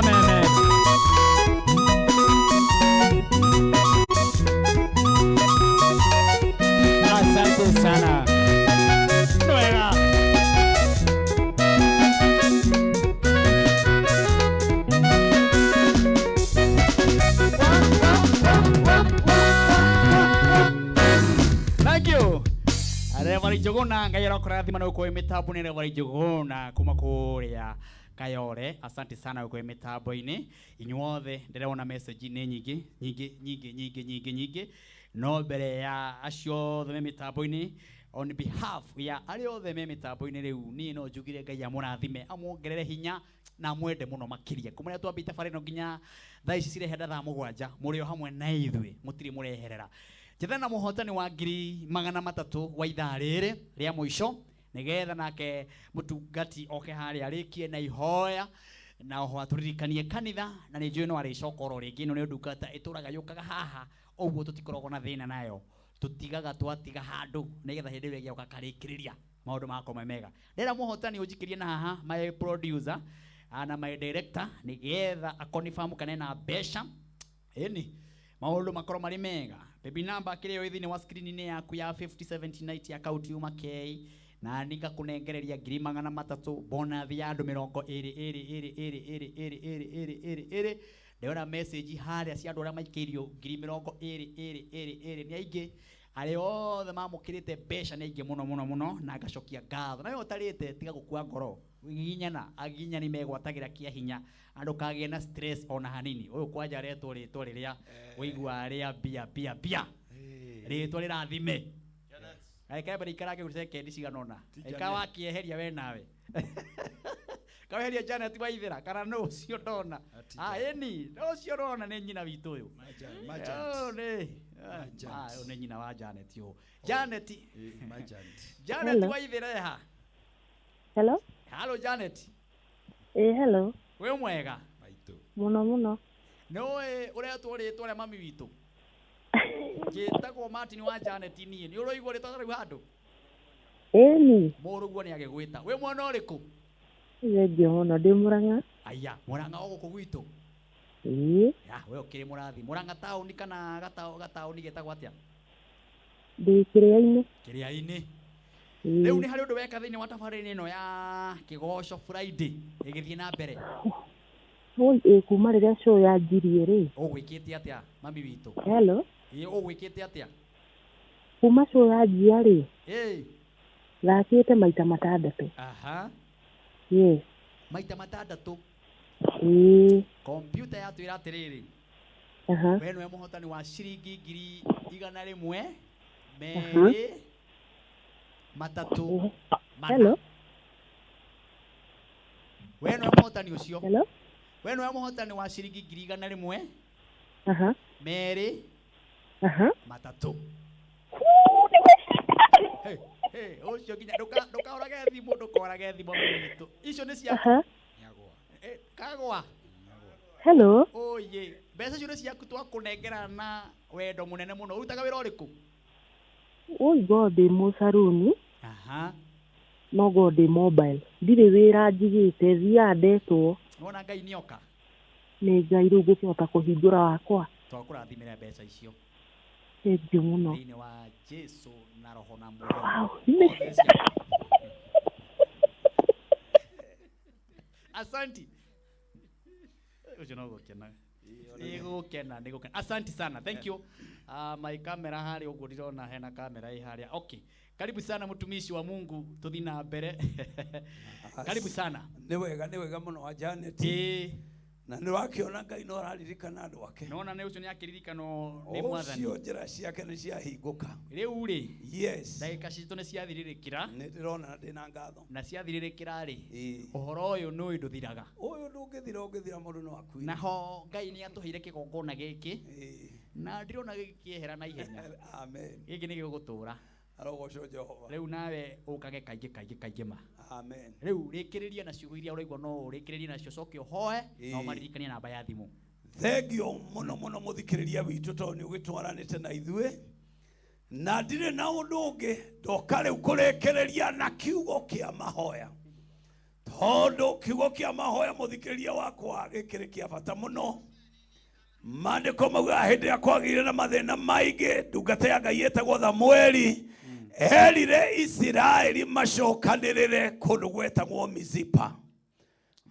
Speaker 1: Kameme. Asante sana. Nĩ wega. Thank you. Reverend Njuguna Ngai arokũrathima na gũkorwo mĩtambo nĩ Reverend Njuguna kuma kũrĩa Kayore. Asante sana gũkorwo mĩtambo-inĩ. Inyuothe ndĩrona message nĩ nyingĩ nyingĩ nyingĩ nyingĩ nyingĩ nyingĩ, no mbere ya acio othe me mĩtambo-inĩ, on behalf ya arĩa othe me mĩtambo-inĩ rĩu, niĩ no njugire Ngai amũrathime, amuongerere hinya na amwende mũno makĩria. Kuma rĩrĩa twambĩte thabarĩ ĩno nginya thaa ici cirehenda thaa 7, mũrĩ o hamwe na ithuĩ, mũtirĩ mũreherera. Njetha na mũhotani wa 300,000 wa ithaa rĩrĩ rĩa mũico, nĩgetha nake mũtungati oke harĩa arĩkie na ihoya na oho atũririkanie kanitha, na nĩ njũĩ no arĩcoka oro rĩngĩ. Ĩno nĩ ndungata ĩtũraga yũkaga haha, ũguo tũtikoragwo na thĩna nayo, tũtigaga twatiga handũ nĩgetha hĩndĩ ĩyo ĩngĩ oka karĩkĩrĩria maũndũ magakorwo me mega. Ndĩrenda mũhotani ũnjikĩrie na haha my producer na my director, nĩgetha akonifirm kana ena mbeca, ĩni maũndũ makorwo marĩ mega. Baby number kĩrĩa ĩ thĩinĩ wa screen-inĩ yaku ya 5079 account yuma K, na nĩngakũnengereria 300,000 bonus ya andũ 20 20 20 20 20 20 20 20. Ndĩrona message harĩa cia andũ arĩa maikĩirio 20,000 20 20 nĩ aingĩ, arĩa othe mamũkĩrĩte mbeca nĩ aingĩ mũno mũno mũno, na ngacokia ngatho. Nawe ũtarĩte tiga gũkua ngoro, giginyana agiginyani megwatagĩra kĩa hinya, andũ kagĩe na stress ona hanini. Ũyũ kwanja aretwo rĩtwa rĩrĩa ũiguaga rĩa mbia mbia mbia, rĩtwa rĩrathime. Reke mbere ikarange gũ sekendi cigana ũna, ĩka wakĩeheria we nawe kaweheria Janet Waithera kana nũ ũcio ndona. Ĩni ũcio ndona nĩ nyina witũ ũyũ. Ũyũ nĩ nyina wa Janet ũyũ. Janet. Janet Waithera eha.
Speaker 8: Hello.
Speaker 1: Hello Janet.
Speaker 8: Hello.
Speaker 1: Wĩ mwega?
Speaker 8: Mũno mũno.
Speaker 1: Nĩũĩ ũretwo rĩtwa rĩa mami witũ? Njĩtagwo Martin wa Janet niĩ. Nĩ ũraigua rĩtwa rĩu handũ?
Speaker 8: Ĩni.
Speaker 1: Mũrũguo nĩ agĩgwĩta. Wĩ mwana ũrĩkũ?
Speaker 8: Thengiũ mũno, ndĩ Mũrang'a.
Speaker 1: Aya, Mũrang'a o gũkũ gwitũ?
Speaker 8: Ĩĩ.
Speaker 1: Ya, we ũkĩrĩ mũrathi. Mũrang'a taũni kana gataũni getagwo atĩa?
Speaker 8: Ndĩ Kĩrĩa-inĩ.
Speaker 1: Kĩrĩa-inĩ. Rĩu nĩ harĩ ũndũ weka thĩinĩ wa tabarĩra ĩno ya Kĩgoco Friday ĩgĩthiĩ na mbere?
Speaker 8: Ĩ, kuma rĩrĩa show yanjirie rĩ.
Speaker 1: Ũgwĩkĩte atĩa mami witũ?
Speaker 8: Hello.
Speaker 1: Ĩ, ũgwĩkĩte atĩa?
Speaker 8: Kuma show yanjia rĩ.
Speaker 1: Ĩ.
Speaker 8: Thakĩte maita 6.
Speaker 1: Aha.
Speaker 8: Yes.
Speaker 1: Maita 6.
Speaker 8: Ĩĩ.
Speaker 1: Kompyuta yatwĩra atĩrĩrĩ.
Speaker 8: Aha.
Speaker 1: We nĩwe mũhotani wa ciringi 100,000 2 3 4.
Speaker 8: Hello.
Speaker 1: We nĩwe mũhotani ũcio.
Speaker 8: Hello.
Speaker 1: We nĩwe mũhotani wa ciringi 100,000.
Speaker 8: Aha.
Speaker 1: 2
Speaker 8: Aha.
Speaker 1: 3. Hey, hey, ũcio nginya ndũkaũrage thimũ, ndũkorage thimũ witũ. Icio nĩ ciaku.
Speaker 8: Aha.
Speaker 1: Kagwa.
Speaker 8: Hello.
Speaker 1: Oye, mbeca icio nĩ ciaku twakũnengera na wendo mũnene mũno. Ũrutaga wĩra ũrĩkũ?
Speaker 8: Oi ngorwo ndĩ mũcaruni.
Speaker 1: Aha.
Speaker 8: No ngorwo ndĩ mobile. Ndirĩ wĩra njigĩte, thiaga ndetwo.
Speaker 1: Nĩwona Ngai nĩoka?
Speaker 8: Nĩ Ngai rĩu ngũkĩhota kũhingũra wakwa.
Speaker 1: Twakũrathimĩra mbeca icio.
Speaker 8: Thengiũ mũno.
Speaker 1: Thĩinĩ wa Jesu na roho na muoyo.
Speaker 8: Wow.
Speaker 1: Asanti. Ũcio no gũkena. Nĩgũkena, nĩgũkena. Asanti sana. Thank you. My camera harĩa ũguo ndĩrona hena kamera ĩ harĩa. Okay. Karibu sana mtumishi wa Mungu, tuthi na mbere. Karibu sana.
Speaker 2: Nĩ wega, nĩ wega mũno wa Janet.
Speaker 1: Ĩĩ.
Speaker 2: Na nĩ wakĩona Ngai no araririkana andũ ake.
Speaker 1: Nona nĩ ũcio nĩ akĩririkanwo nĩ Mwathani.
Speaker 2: Ũcio njĩra ciake nĩ ciahingũka.
Speaker 1: Rĩu rĩ.
Speaker 2: Yes.
Speaker 1: Ndagĩka citũ nĩ ciathirĩrĩkĩra.
Speaker 2: Nĩ ndĩrona ndĩna ngatho.
Speaker 1: Na ciathirĩrĩkĩra rĩ. Ũhoro ũyũ nĩ ũyũ ndũthiraga.
Speaker 2: Ũyũ ndũngĩthira, ũngĩthira mũndũ no akuire.
Speaker 1: Naho Ngai nĩ atũheire kĩgongona gĩkĩ. Na ndirona gĩkĩehera na ihenya.
Speaker 2: Amen.
Speaker 1: Gĩkĩ nĩ gĩgũtũra.
Speaker 2: Arogocwo Jehova.
Speaker 1: Rĩu nawe ũkage kaingĩ kaingĩ kaingĩ ma.
Speaker 2: Amen.
Speaker 1: Rĩu rĩkĩrĩria na ciugo iria ũraigua no ũrĩkĩrĩrie nacio, coke ũhoe na ũmaririkanie namba ya thimũ.
Speaker 2: Thengio mũno mũno mũthikĩrĩria witũ tondũ nĩ ũgĩtwaranĩte na ithuĩ. Na ndirĩ na ũndũ ũngĩ ndoka rĩu kũrĩkĩrĩria na kiugo kĩa mahoya. Tondũ kiugo kĩa mahoya mũthikĩrĩria wakwa gĩkĩrĩ kĩa bata mũno. Maandĩko maugaga hĩndĩ ĩrĩa kwagĩire na mathĩna maingĩ, ndungata ya Ngai ĩtagwo Thamueli erire Isiraeli macokanĩrĩre kũndũ gwetagwo Mizipa.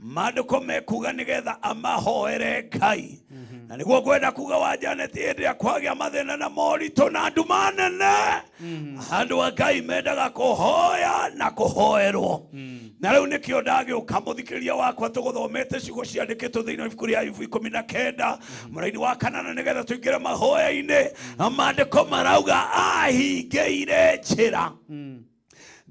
Speaker 2: Maandĩko mekuga nĩgetha amahoere Ngai. Na nĩguo ngwenda kuga wa Janet, hĩndĩ ĩrĩa kwagĩa mathĩna na moritũ na nduma nene, andũ a Ngai mendaga kũhoya na kũhoerwo. Na rĩu nĩkĩo ndagĩũka mũthikĩrĩria wakwa, tũgũthomete ciugo ciandĩkĩtwo thĩinĩ wa ibuku rĩa Ayubu 19 mũraini wa 8 nĩgetha tũingĩre mahoya-inĩ. Maandĩko marauga ahingĩire njĩra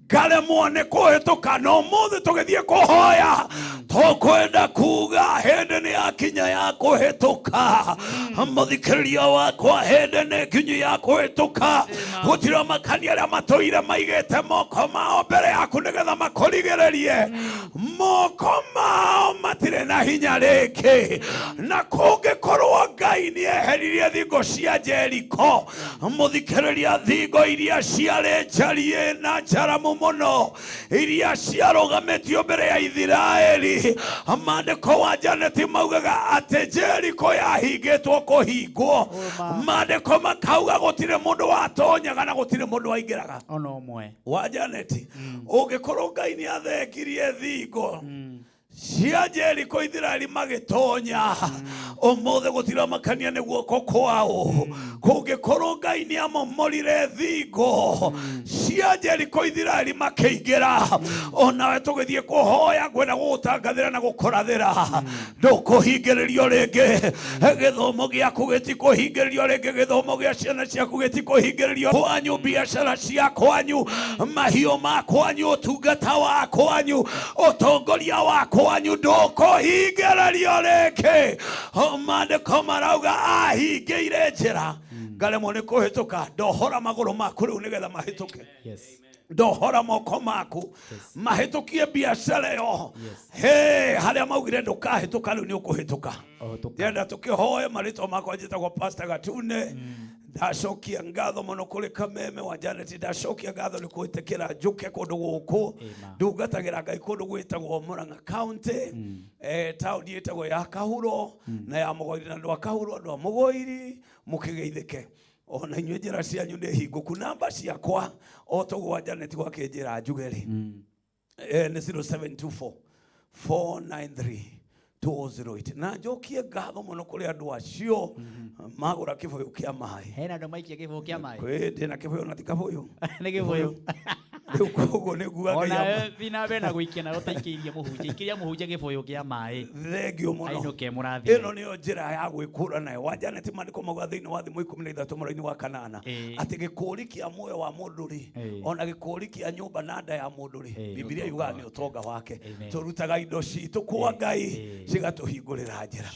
Speaker 2: ngaremwo nĩ kũhĩtũka, na ũmũthĩ tũgĩthiĩ kũhoya tũkwenda kuga hĩndĩ nĩ yakinya ya kũhĩtũka. Mũthikĩrĩria wakwa, hĩndĩ nĩ nginyu ya kũhĩtũka. Gũtirĩ makania arĩa matũire maigĩte moko mao mbere yaku nĩgetha makũrigĩrĩrie, moko mao matirĩ na hinya rĩngĩ. Na kũngĩkorwo Ngai nĩ eheririe thingo cia Jeriko, mũthikĩrĩria, thingo iria ciarĩ njariĩ na njaramu mũno iria ciarũgamĩtio mbere ya Isiraeli, maandĩko wa Janeti maugaga atĩ Jeriko yahingĩtwo kũhingwo. Maandĩko makauga gũtirĩ mũndũ watonyaga na gũtirĩ mũndũ waingĩraga
Speaker 1: ona ũmwe.
Speaker 2: Wa Janeti, ũngĩkorwo Ngai nĩ athengirie thingo cia Jeriko, Isiraeli magĩtonya, ũmũthĩ gũtiramakania nĩ guoko kwao. Kũngĩkorwo Ngai nĩ amomorire thingo cia Jeriko, Isiraeli makĩingĩra, onawe tũgĩthiĩ kũhoya ngwenda gũgũtangathĩra na gũkũrathĩra, ndũkũhingĩrĩrio rĩngĩ. Gĩthomo gĩaku gĩtikũhingĩrĩrio rĩngĩ, gĩthomo gĩa ciana ciaku gĩtikũhingĩrĩrio, kwanyu biacara cia kwanyu, mahiũ ma kwanyu, ũtungata wa kwanyu, ũtongoria wa kwanyu ndũkũhingĩrĩrio rĩngĩ. Maandĩko marauga ahingĩire njĩra ngaremwo nĩ kũhĩtũka. Ndohora magũrũ maku rĩu nĩgetha mahĩtũke. Ndohora moko maku mahĩtũkie biacara ĩyo. Hey, harĩa maugire ndũkahĩtũka, rĩu nĩ ũkũhĩtũka. Ndĩrenda tũkĩhoe. Marĩtwa makwa njĩtagwo Pastor Gatune. Ndacokia ngatho mũno kũrĩ Kameme wa Janet, ndacokia ngatho nĩ gwĩtĩkĩra njũke kũndũ gũkũ. Ndungatagĩra Ngai kũndũ gwĩtagwo Murang'a County, taũni ĩtagwo ya Kahuro na ya Mũgoiri, na andũ a Kahuro, andũ a Mũgoiri, mũkĩgeithĩke. Ona inyuĩ njĩra cianyu nĩ hingũku. Namba ciakwa o toguo wa Janet gwakĩnjĩra njuge rĩ, nĩ 0724 493 208. Na njokie ngatho mũno kũrĩ andũ acio magũra kĩbũyũ kĩa maĩ.
Speaker 1: Hena andũ maikia kĩbũyũ kĩa maĩ.
Speaker 2: Kwĩ ndĩna kĩbũyũ na ti kabũyũ.
Speaker 1: Nĩ kĩbũyũ.
Speaker 2: Rĩu koguo nĩ nguga Ngai
Speaker 1: ona thiĩ na mbere na gũikia na ũtaikĩirie mũhunjia, ikĩria mũhunjia kĩbũyũ kĩa maĩ.
Speaker 2: Thengio mũno.
Speaker 1: Ainũke mũrathime.
Speaker 2: Ĩno nĩyo njĩra ya gwĩkũra nayo wa Janet. Maandĩko mauga thĩinĩ wa Thimo 13 mũraini wa 8 atĩ gĩkũri kĩa muoyo wa mũndũ rĩ, ona gĩkũri kĩa nyũmba na nda ya mũndũ rĩ, Bibilia yugaga nĩ ũtonga wake. Tũrutaga indo citũ kwa Ngai, cigatũhingũrĩra njĩra.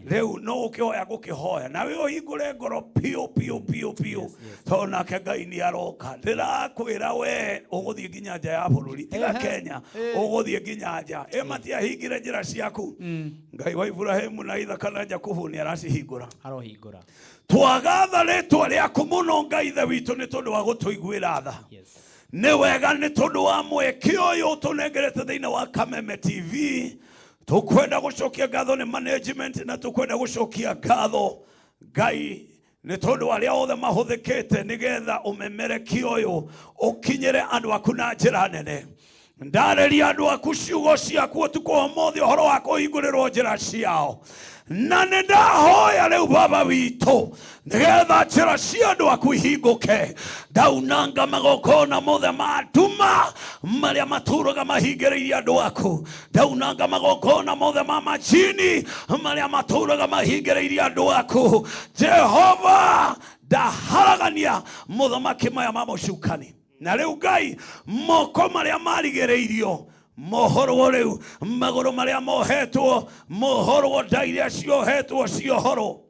Speaker 2: Rĩu no ũkĩhoya ngũkĩhoya nawe ũhingũre ngoro piũ piũ piũ piũ, tondũ nake Ngai nĩ aroka. Ndĩrakwĩra we ũgũthiĩ nginya nja ya bũrũri, tiga Kenya, ũgũthiĩ nginya nja. Ĩ matiahingire njĩra ciaku, Ngai wa Iburahĩmu na Ithaka na Jakubu nĩ aracihingũra.
Speaker 1: Arohingũra.
Speaker 2: Twagatha rĩtwa rĩaku mũno, Ngai Ithe witũ, nĩ tondũ wa gũtũiguĩra tha. Nĩ wega nĩ tondũ wa mweke ũyũ ũtũnengerete thĩinĩ wa Kameme TV. Tũkwenda gũcokia ngatho nĩ management, na tũkwenda gũcokia ngatho Ngai nĩ tondũ arĩa othe mahũthĩkĩte nĩgetha ũmemerekia ũyũ ũkinyĩre andũ aku na njĩra nene. Ndarĩria andũ aku ciugo ciaku ũtukũ wa ũmũthĩ, ũhoro wa kũhingũrĩrwo njĩra ciao, na nĩ ndahoya rĩu Baba witũ nĩgetha njĩra cia andũ aku ihingũke. Ndaunanga magongona mothe ma nduma marĩa matũraga mahingĩrĩirie andũ aku. Ndaunanga magongona mothe ma majini marĩa matũraga mahingĩrĩirie andũ aku. Jehova, ndaharagania mũthamaki maya ma mũcukani. Na rĩu Ngai, moko marĩa marigĩrĩirio mohorwo rĩu, magũrũ marĩa mohetwo mohorwo, nda iria ciohetwo ciohorwo,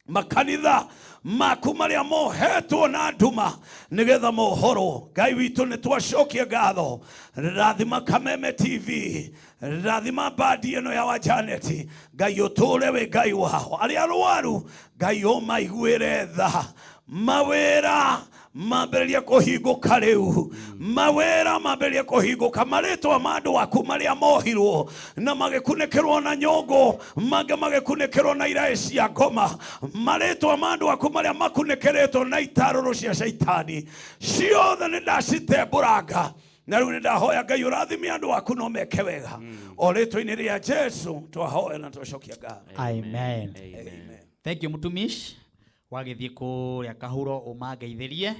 Speaker 2: makanitha maku marĩa mohetwo na nduma nĩgetha mohorwo. Ngai witũ, nĩ twacokia ngatho. Rathima Kameme TV, rathima bandi ĩno ya wa Janet. Ngai, ũtũũre wĩ Ngai wao. Arĩa arwaru, Ngai, ũmaiguĩre tha. Mawĩra Mambĩrĩrie kũhingũka rĩu, mawĩra mambĩrĩrie kũhingũka, marĩtwa ma andũ aku marĩa mohirwo na magĩkunĩkĩrwo na nyũngũ, mangĩ magĩkunĩkĩrwo na iraĩ cia ngoma, marĩtwa ma andũ aku marĩa makunĩkĩrĩtwo na itarũrũ cia caitani ciothe nĩ ndacitembũranga na rĩu nĩ ndahoya Ngai ũrathime andũ aku no meke wega o rĩtwa-inĩ rĩa Jesu twahoya na twacokia ngatho.
Speaker 1: Amen.
Speaker 4: Amen.
Speaker 1: Thank you mutumishi wagĩthiĩ kũrĩa kahuro ũmangeithĩrie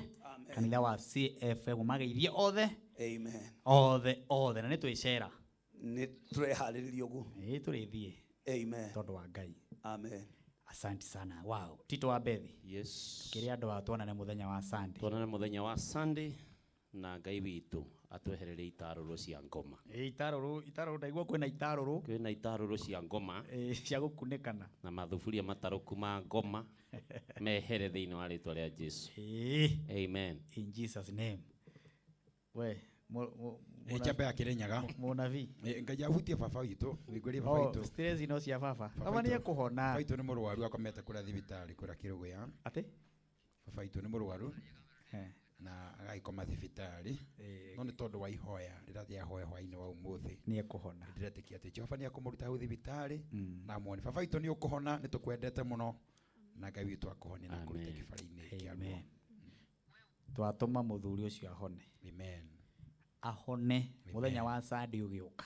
Speaker 1: kanitha wa CFM ũmageithie othe.
Speaker 2: Amen.
Speaker 1: Othe othe na nĩ twĩcera
Speaker 2: Nĩ tũreharĩrĩria ũguo.
Speaker 1: Ĩĩ tũrĩthiĩ.
Speaker 2: Amen.
Speaker 1: Tondũ wa Ngai.
Speaker 2: Amen.
Speaker 1: Asante sana. Wow. Tito wa Bethi.
Speaker 4: Yes.
Speaker 1: Kĩrĩa andũ a tuonane mũthenya wa Sunday.
Speaker 4: Tuonane mũthenya wa Sunday na Ngai witũ atwehererie itarũrũ cia ngoma.
Speaker 1: Ĩĩ itarũrũ, itarũrũ ndaigua kwĩna itarũrũ.
Speaker 4: Kwĩna itarũrũ cia ngoma.
Speaker 1: Ĩĩ cia gũkunĩkana.
Speaker 4: Na mathuburia matarũku ma ngoma mehere thĩinĩ wa rĩtwa rĩa Jesu.
Speaker 1: Ĩĩ.
Speaker 4: Amen.
Speaker 1: In Jesus name. We
Speaker 3: Ĩ njamba ya Kĩrĩnyaga.
Speaker 1: Mũnabii.
Speaker 3: Ĩ, Ngai ahutie baba witũ, wĩiguĩrie baba
Speaker 1: Oh,
Speaker 3: witũ.
Speaker 1: stress ino cia baba.
Speaker 3: Baba
Speaker 1: Baba nĩ
Speaker 3: witũ-
Speaker 1: ekũhona.
Speaker 3: Baba witũ nĩ mũrwaru akomete kũrĩa thibitarĩ kũrĩa Kĩrũgũya.
Speaker 1: Atĩ?
Speaker 3: Baba witũ nĩ mũrwaru.
Speaker 1: Eh.
Speaker 3: Na agagĩkoma thibitarĩ. No nĩ tondũ wa ihoya rĩrĩa rĩahoya hwaĩ-inĩ wa ũmũthĩ.
Speaker 1: Nĩ ekũhona.
Speaker 3: Ndĩretĩkia atĩ Jehova nĩ ekũmũruta hau thibitarĩ na amuone. Baba witũ nĩ ũkũhona, nĩ tũkwendete mũno na Ngai witũ akũhonie na akũrute kĩbara-inĩ kĩa ruo.
Speaker 1: Amen. Twatũma mũthuri ũcio ahone.
Speaker 3: Amen.
Speaker 1: Ahone mũthenya wa Sunday ũgĩũka.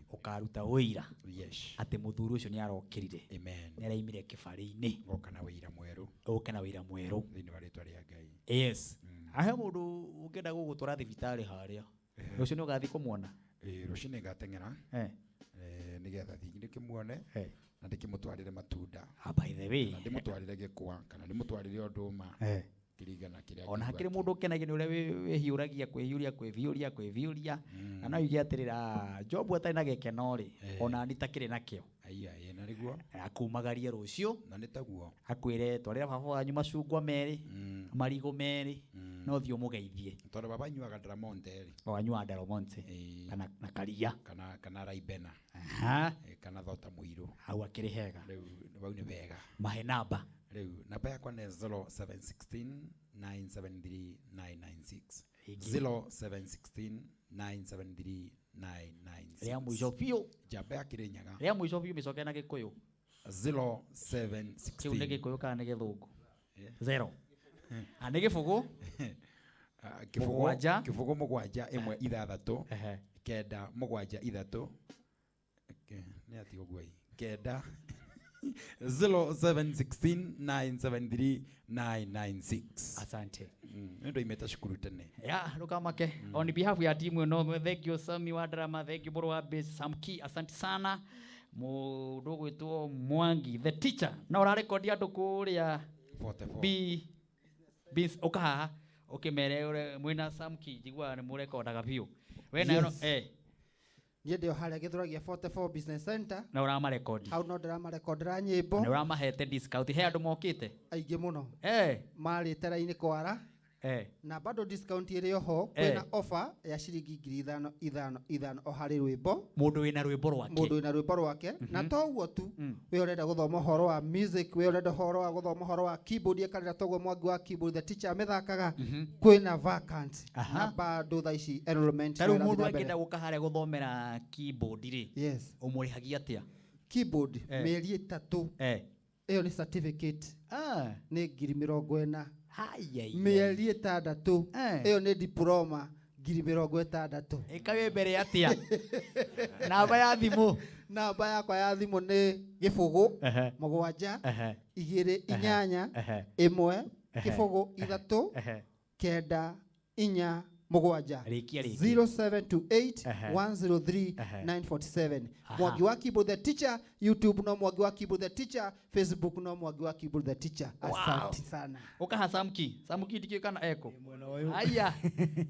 Speaker 1: Ũkaruta ũira.
Speaker 3: Yes.
Speaker 1: Atĩ mũthuri ũcio nĩ arokĩrire.
Speaker 3: Amen.
Speaker 1: Nĩ araimire kĩbarĩ-inĩ.
Speaker 3: Oka na wĩira mwerũ.
Speaker 1: Ũke na wĩira mwerũ.
Speaker 3: Thĩinĩ wa rĩtwa rĩa Ngai.
Speaker 1: Yes. Ahe mũndũ ũngĩenda gũgũtwara thibitarĩ harĩa. Rũciũ nĩ ũgathiĩ kũmuona?
Speaker 3: Ĩĩ, rũciũ nĩ ngateng'era.
Speaker 1: Eh.
Speaker 3: Nĩgetha thiĩ ndĩkĩmuone
Speaker 1: Eh.
Speaker 3: na ndĩkĩmũtwarĩre matunda.
Speaker 1: Ah, by the way.
Speaker 3: Kana ndĩmũtwarĩre gĩkwa kana ndĩmũtwarĩre o ndũma.
Speaker 1: Eh.
Speaker 3: Kĩringana kĩrĩa
Speaker 1: Ona
Speaker 3: angĩigua
Speaker 1: hakĩrĩ mũndũ ũkenagio nĩ ũrĩa wĩhiũragia kwĩhiũria kwĩhiũria kwĩhiũria na no yuge atĩrĩrĩ, "Ah, Job atarĩ na gĩkeno rĩ, ona niĩ takĩrĩ nakĩo."
Speaker 3: Aiya, ĩĩ na nĩguo.
Speaker 1: Akumagarie rũciũ.
Speaker 3: Na nĩ taguo.
Speaker 1: Akwĩre twarĩra baba wanyu macungwa merĩ, marigũ merĩ, no thiĩ ũmũgeithie.
Speaker 3: Tondũ baba anyuaga Dramonte rĩ.
Speaker 1: O anyuaga Dramonte. Kana na karia.
Speaker 3: Kana Raibena.
Speaker 1: Aha.
Speaker 3: Kana thota mũirũ.
Speaker 1: Hau akĩrĩ hega.
Speaker 3: Rĩu hau nĩ wega.
Speaker 1: Mahe namba.
Speaker 3: Rĩu namba yakwa nĩ 0716 973 996.
Speaker 1: Ĩngĩ.
Speaker 3: 0716 973 996.
Speaker 1: Rĩa mũico biũ.
Speaker 3: Njamba ya Kĩrĩnyaga.
Speaker 1: Rĩa mũico biũ mĩcoke na Gĩkũyũ.
Speaker 3: 0716.
Speaker 1: Kĩu nĩ Gĩkũyũ kana nĩ Gĩthũngũ? Zero. Ah, nĩ gĩbũgũ?
Speaker 3: Ah, kĩbũgũ
Speaker 1: Mũgwanja.
Speaker 3: Kĩbũgũ mũgwanja ĩmwe ithathatũ kenda mũgwanja ithatũ nĩ atĩ ũguo ĩ kenda 0716 973 996.
Speaker 1: Asante.
Speaker 3: Nĩ ndoimĩte cukuru tene.
Speaker 1: Ya, ndũkamake. On behalf ya timu ĩno, thank you Sami wa drama, thank you Boro wa bass, Sam Key, asante sana. Mũndũ ũgwĩtwo Mwangi, the teacher. Na ũrarekondi andũ kũrĩa
Speaker 3: 44.
Speaker 1: B B ũka haha ũkĩmere ũrĩa mwĩna Sam Key, njiguaga nĩ mũrekondaga biũ. We nayo
Speaker 9: Yes. Niĩ ndĩ o harĩa Gĩthũragia 44 Business Center.
Speaker 1: Na ũramarekondi.
Speaker 9: Hau no ndĩramarekondera nyĩmbo.
Speaker 1: Na ũramahete discount. He andũ mokĩte?
Speaker 9: Aingĩ mũno.
Speaker 1: Eh.
Speaker 9: Marĩte raini kwara.
Speaker 1: Eh.
Speaker 9: Na bado discount ĩrĩ oho
Speaker 1: Eh.
Speaker 9: kwĩna offer ya ciringi ngiri ithano ithano ithano o harĩ rwĩmbo.
Speaker 1: Mũndũ wĩna rwĩmbo rwake.
Speaker 9: Mũndũ wĩna rwĩmbo rwake. Na to ũguo tu, we ũrenda gũthoma ũhoro wa music, we ũrenda ũhoro wa gũthoma ũhoro wa keyboard ĩkarĩra toguo Mwangi wa keyboard the teacher amĩthakaga, kwĩna vacant. Na bado thaa ici enrollment
Speaker 1: Ta rĩu
Speaker 9: no ĩrathiĩ
Speaker 1: mũndũ
Speaker 9: na mbere.
Speaker 1: angĩenda gũka harĩa gũthomera keyboard rĩ,
Speaker 9: Yes.
Speaker 1: ũmũrĩhagia atĩa?
Speaker 9: Keyboard
Speaker 1: Eh.
Speaker 9: mĩeri ĩtatũ.
Speaker 1: Eh.
Speaker 9: Ĩyo nĩ certificate.
Speaker 1: Ah.
Speaker 9: Nĩ ngiri mĩrongo ĩna.
Speaker 1: Ai,
Speaker 9: Mĩeri ĩtandatũ.
Speaker 1: Eh.
Speaker 9: Ĩyo nĩ diploma ngiri mĩrongo ĩtandatũ.
Speaker 1: Ĩka wĩ mbere atĩa? Namba ya thimũ.
Speaker 9: Namba yakwa ya thimũ nĩ gĩbũgũ
Speaker 1: Ehe.
Speaker 9: mũgwanja
Speaker 1: Ehe.
Speaker 9: igĩrĩ
Speaker 1: Ehe.
Speaker 9: inyanya
Speaker 1: Ehe.
Speaker 9: ĩmwe
Speaker 1: Ehe.
Speaker 9: kĩbũgũ ithatũ
Speaker 1: Ehe.
Speaker 9: kenda inya mũgwanja.
Speaker 1: Rĩkia rĩngĩ.
Speaker 9: 0728
Speaker 1: Ehe.
Speaker 9: 103
Speaker 1: Ehe.
Speaker 9: 947.
Speaker 1: Aha.
Speaker 9: Mwangi wa Keyboard the Teacher YouTube no Mwangi wa Keyboard the Teacher Facebook no Mwangi wa Keyboard the Teacher.
Speaker 1: Wow.
Speaker 9: Asante sana.
Speaker 1: Ũkaha Samki. Samki ndikĩũĩ kana eko. Aya.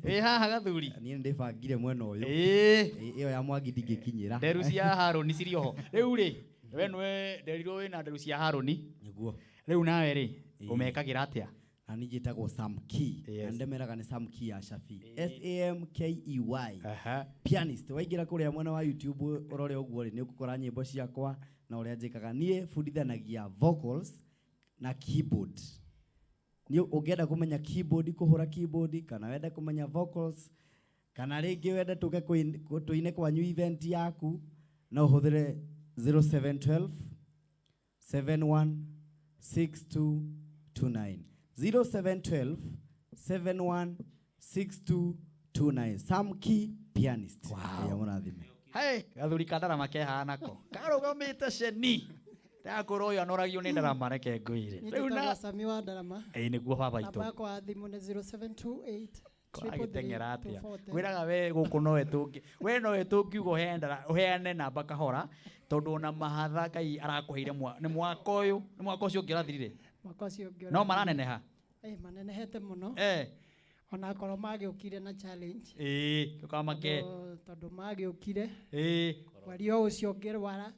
Speaker 1: Ĩ haha gathuri.
Speaker 10: Niĩ nĩndĩbangire mwena ũyũ.
Speaker 1: Ĩĩ.
Speaker 10: Ĩyo ya Mwangi ndingĩkinyĩra.
Speaker 1: Nderu cia Harũni cirĩ oho. Rĩu rĩ, we nĩwe nderirwo wĩna nderu cia Harũni.
Speaker 10: Nĩguo.
Speaker 1: Rĩu nawe rĩ, ũmekagĩra atĩa?
Speaker 10: Na niĩ njĩtagwo Sam Key. Na ndemeraga nĩ Sam Key ya Shafi. S A M K E Y. Pianist. Waingĩra kũrĩa mwena wa YouTube ũrore ũguo rĩ, nĩ ũgũkora nyĩmbo ciakwa na ũrĩa njĩkaga. Niĩ bundithanagia vocals na keyboard. Nĩ ũngĩenda kũmenya keyboard, kũhũra keyboard, kana wende kũmenya vocals, kana rĩngĩ wende tũke tũine kwanyu event yaku, no ũhũthĩre 0712 716229, 0712 716229. Sam Key pianist.
Speaker 1: Wow.
Speaker 10: Ngai amũrathime.
Speaker 1: Hey, gathuri ka ndarama kehanako karũgamĩte ceni ndakorwo ũyũ anoragio nĩ ndarama, reke ngwĩre
Speaker 11: Niĩ
Speaker 1: rĩu
Speaker 11: njĩtagwo
Speaker 1: na
Speaker 11: Sami wa Ndarama.
Speaker 1: Ĩĩ, nĩguo baba
Speaker 11: Namba
Speaker 1: itũ
Speaker 11: yakwa ya thimũ nĩ 0728
Speaker 1: agĩteng'era atĩa
Speaker 11: 240.
Speaker 1: ngwĩraga we gũkũ nowe tũngĩ we nowe tũngiuga ũheane namba kahora, tondũ ona mahatha Ngai arakũheire nĩ mwaka ũyũ, nĩ mwaka ũcio ũngĩ ũrathirire.
Speaker 11: Mwaka ũcio ũngĩ
Speaker 1: No
Speaker 11: ũrathirire.
Speaker 1: maraneneha.
Speaker 11: Eh, manenehete mũno.
Speaker 1: Eh.
Speaker 11: Onakorwo magĩũkire na challenge.
Speaker 1: Ĩĩ, ndũkamake.
Speaker 11: Tondũ magĩũkire.
Speaker 1: Ĩĩ.
Speaker 11: Mweri o ũcio ngĩrwara.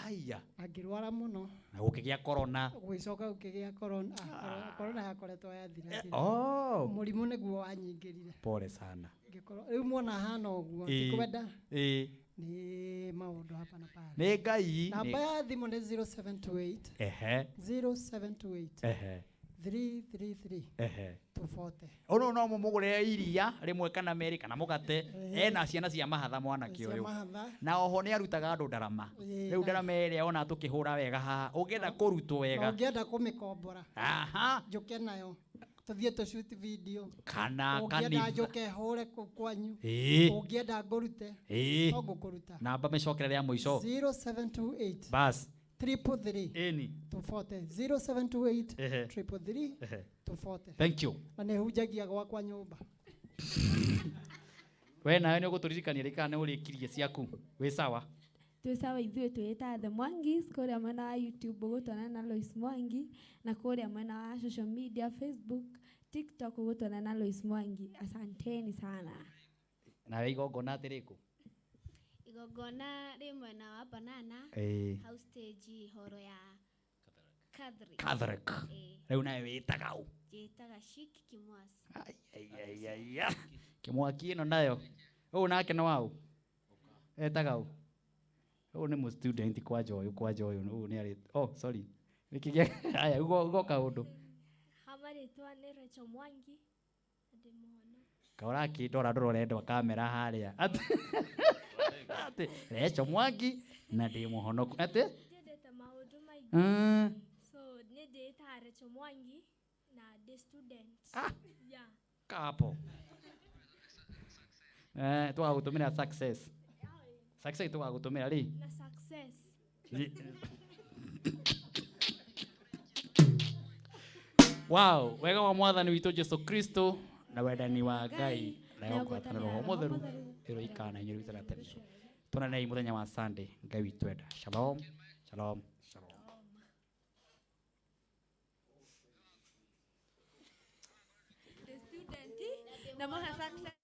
Speaker 1: Aya.
Speaker 11: Na ngĩrwara mũno.
Speaker 1: Na gũkĩgĩa corona.
Speaker 11: Gũgĩcoka gũkĩgĩa corona. Ah, corona yakoretwo yathira.
Speaker 1: Oh.
Speaker 11: Mũrimũ nĩguo wanyingĩrire.
Speaker 1: Pole sana.
Speaker 11: Ngĩkorwo rĩu muona hana ũguo,
Speaker 1: Ĩĩ.
Speaker 11: tikwenda.
Speaker 1: Ĩĩ.
Speaker 11: Nĩ maũndũ hapa na pale.
Speaker 1: Nĩ Ngai.
Speaker 11: Namba ya thimũ nĩ 0728.
Speaker 1: Ehe.
Speaker 11: 0728.
Speaker 1: Ehe.
Speaker 11: 333.
Speaker 1: Ehe.
Speaker 11: 240.
Speaker 1: Ũyũ no mũmũgũrĩre iria rĩmwe kana merĩ kana mũgate, ena ciana cia mahatha mwanake
Speaker 11: Cia
Speaker 1: ũyũ.
Speaker 11: mahatha.
Speaker 1: Na oho nĩ arutaga andũ ndarama.
Speaker 11: Ĩĩ,
Speaker 1: Rĩu
Speaker 11: na-
Speaker 1: ndarama ĩrĩa ona tũkĩhũra wega haha, ũngĩenda kũrutwo
Speaker 11: Na
Speaker 1: wega.
Speaker 11: ũngĩenda kũmĩkombora.
Speaker 1: Aha.
Speaker 11: Njũke nayo. Tũthiĩ tũ shoot video.
Speaker 1: Kana
Speaker 11: Ũngĩenda
Speaker 1: kanitha.
Speaker 11: njũke hũre kũu kwanyu.
Speaker 1: Ĩĩ.
Speaker 11: Ũngĩenda ngũrute.
Speaker 1: Ĩĩ.
Speaker 11: No ngũkũruta.
Speaker 1: Namba mĩcokere rĩa mũico.
Speaker 11: 0728.
Speaker 1: Bas.
Speaker 11: 333.
Speaker 1: Ĩni.
Speaker 11: 240. 0728.
Speaker 1: Ehe.
Speaker 11: 333.
Speaker 1: Ehe.
Speaker 11: 240.
Speaker 1: Thank you.
Speaker 11: Na nĩ hunjagia gwakwa nyũmba.
Speaker 1: We nawe nĩ ũgũtũririkania rĩ kana nĩ ũrĩkirie ciaku? Wĩ sawa?
Speaker 7: Twĩ sawa ithuĩ twĩĩtaga The Mwangis kũrĩa mwena wa YouTube ũgũtwona na Lois Mwangi, na kũrĩa mwena wa social media Facebook, TikTok ũgũtwona na Lois Mwangi. Asanteni sana.
Speaker 1: Nawe igongona atĩrĩ kũ?
Speaker 12: Igongona rĩ mwena wa Banana.
Speaker 1: Ĩĩ.
Speaker 12: Hau stage horo ya Catholic.
Speaker 1: Catholic.
Speaker 12: Ĩĩ.
Speaker 1: Rĩu nawe wĩtaga ũ?
Speaker 12: Njĩtaga Shik Kimwasi.
Speaker 1: Ai, ai, ai. Kĩmwaki ĩno nayo. Ũyũ nake nĩ waũ? Etaga ũ? Ũyũ nĩ mũ student kwanja ũyũ, kwanja ũyũ, ũyũ nĩ arĩ, oh, sorry. Nĩkĩ gĩa, aya, ugo kaũndũ.
Speaker 13: Hama rĩtwa nĩ Rachel Mwangi, na ndĩ mũhono.
Speaker 1: Kaũra akĩndora ndũra ũrendwa kamera harĩa. Atĩ, atĩ, Rachel Mwangi na ndĩ mũhonoku. Atĩ?
Speaker 13: Ndiendete maũndũ maingĩ. So, nĩ ndĩĩtaga Rachel Mwangi na ndĩ student.
Speaker 1: Ah.
Speaker 13: Yeah.
Speaker 1: Kapo. Tũgagũtũmĩra success. Success tũgagũtũmĩra rĩ?
Speaker 13: Na success.
Speaker 1: Wow, wega wa mwathani witũ Jesu Kristo na wendani wa Ngai nayo ngwatanĩro Roho Mũtheru ĩroikara na inyuĩ tene tene. Tuonanei mũthenya wa Sunday, Ngai witũ enda. Shalom, shalom, shalom.
Speaker 7: The student, na moha success.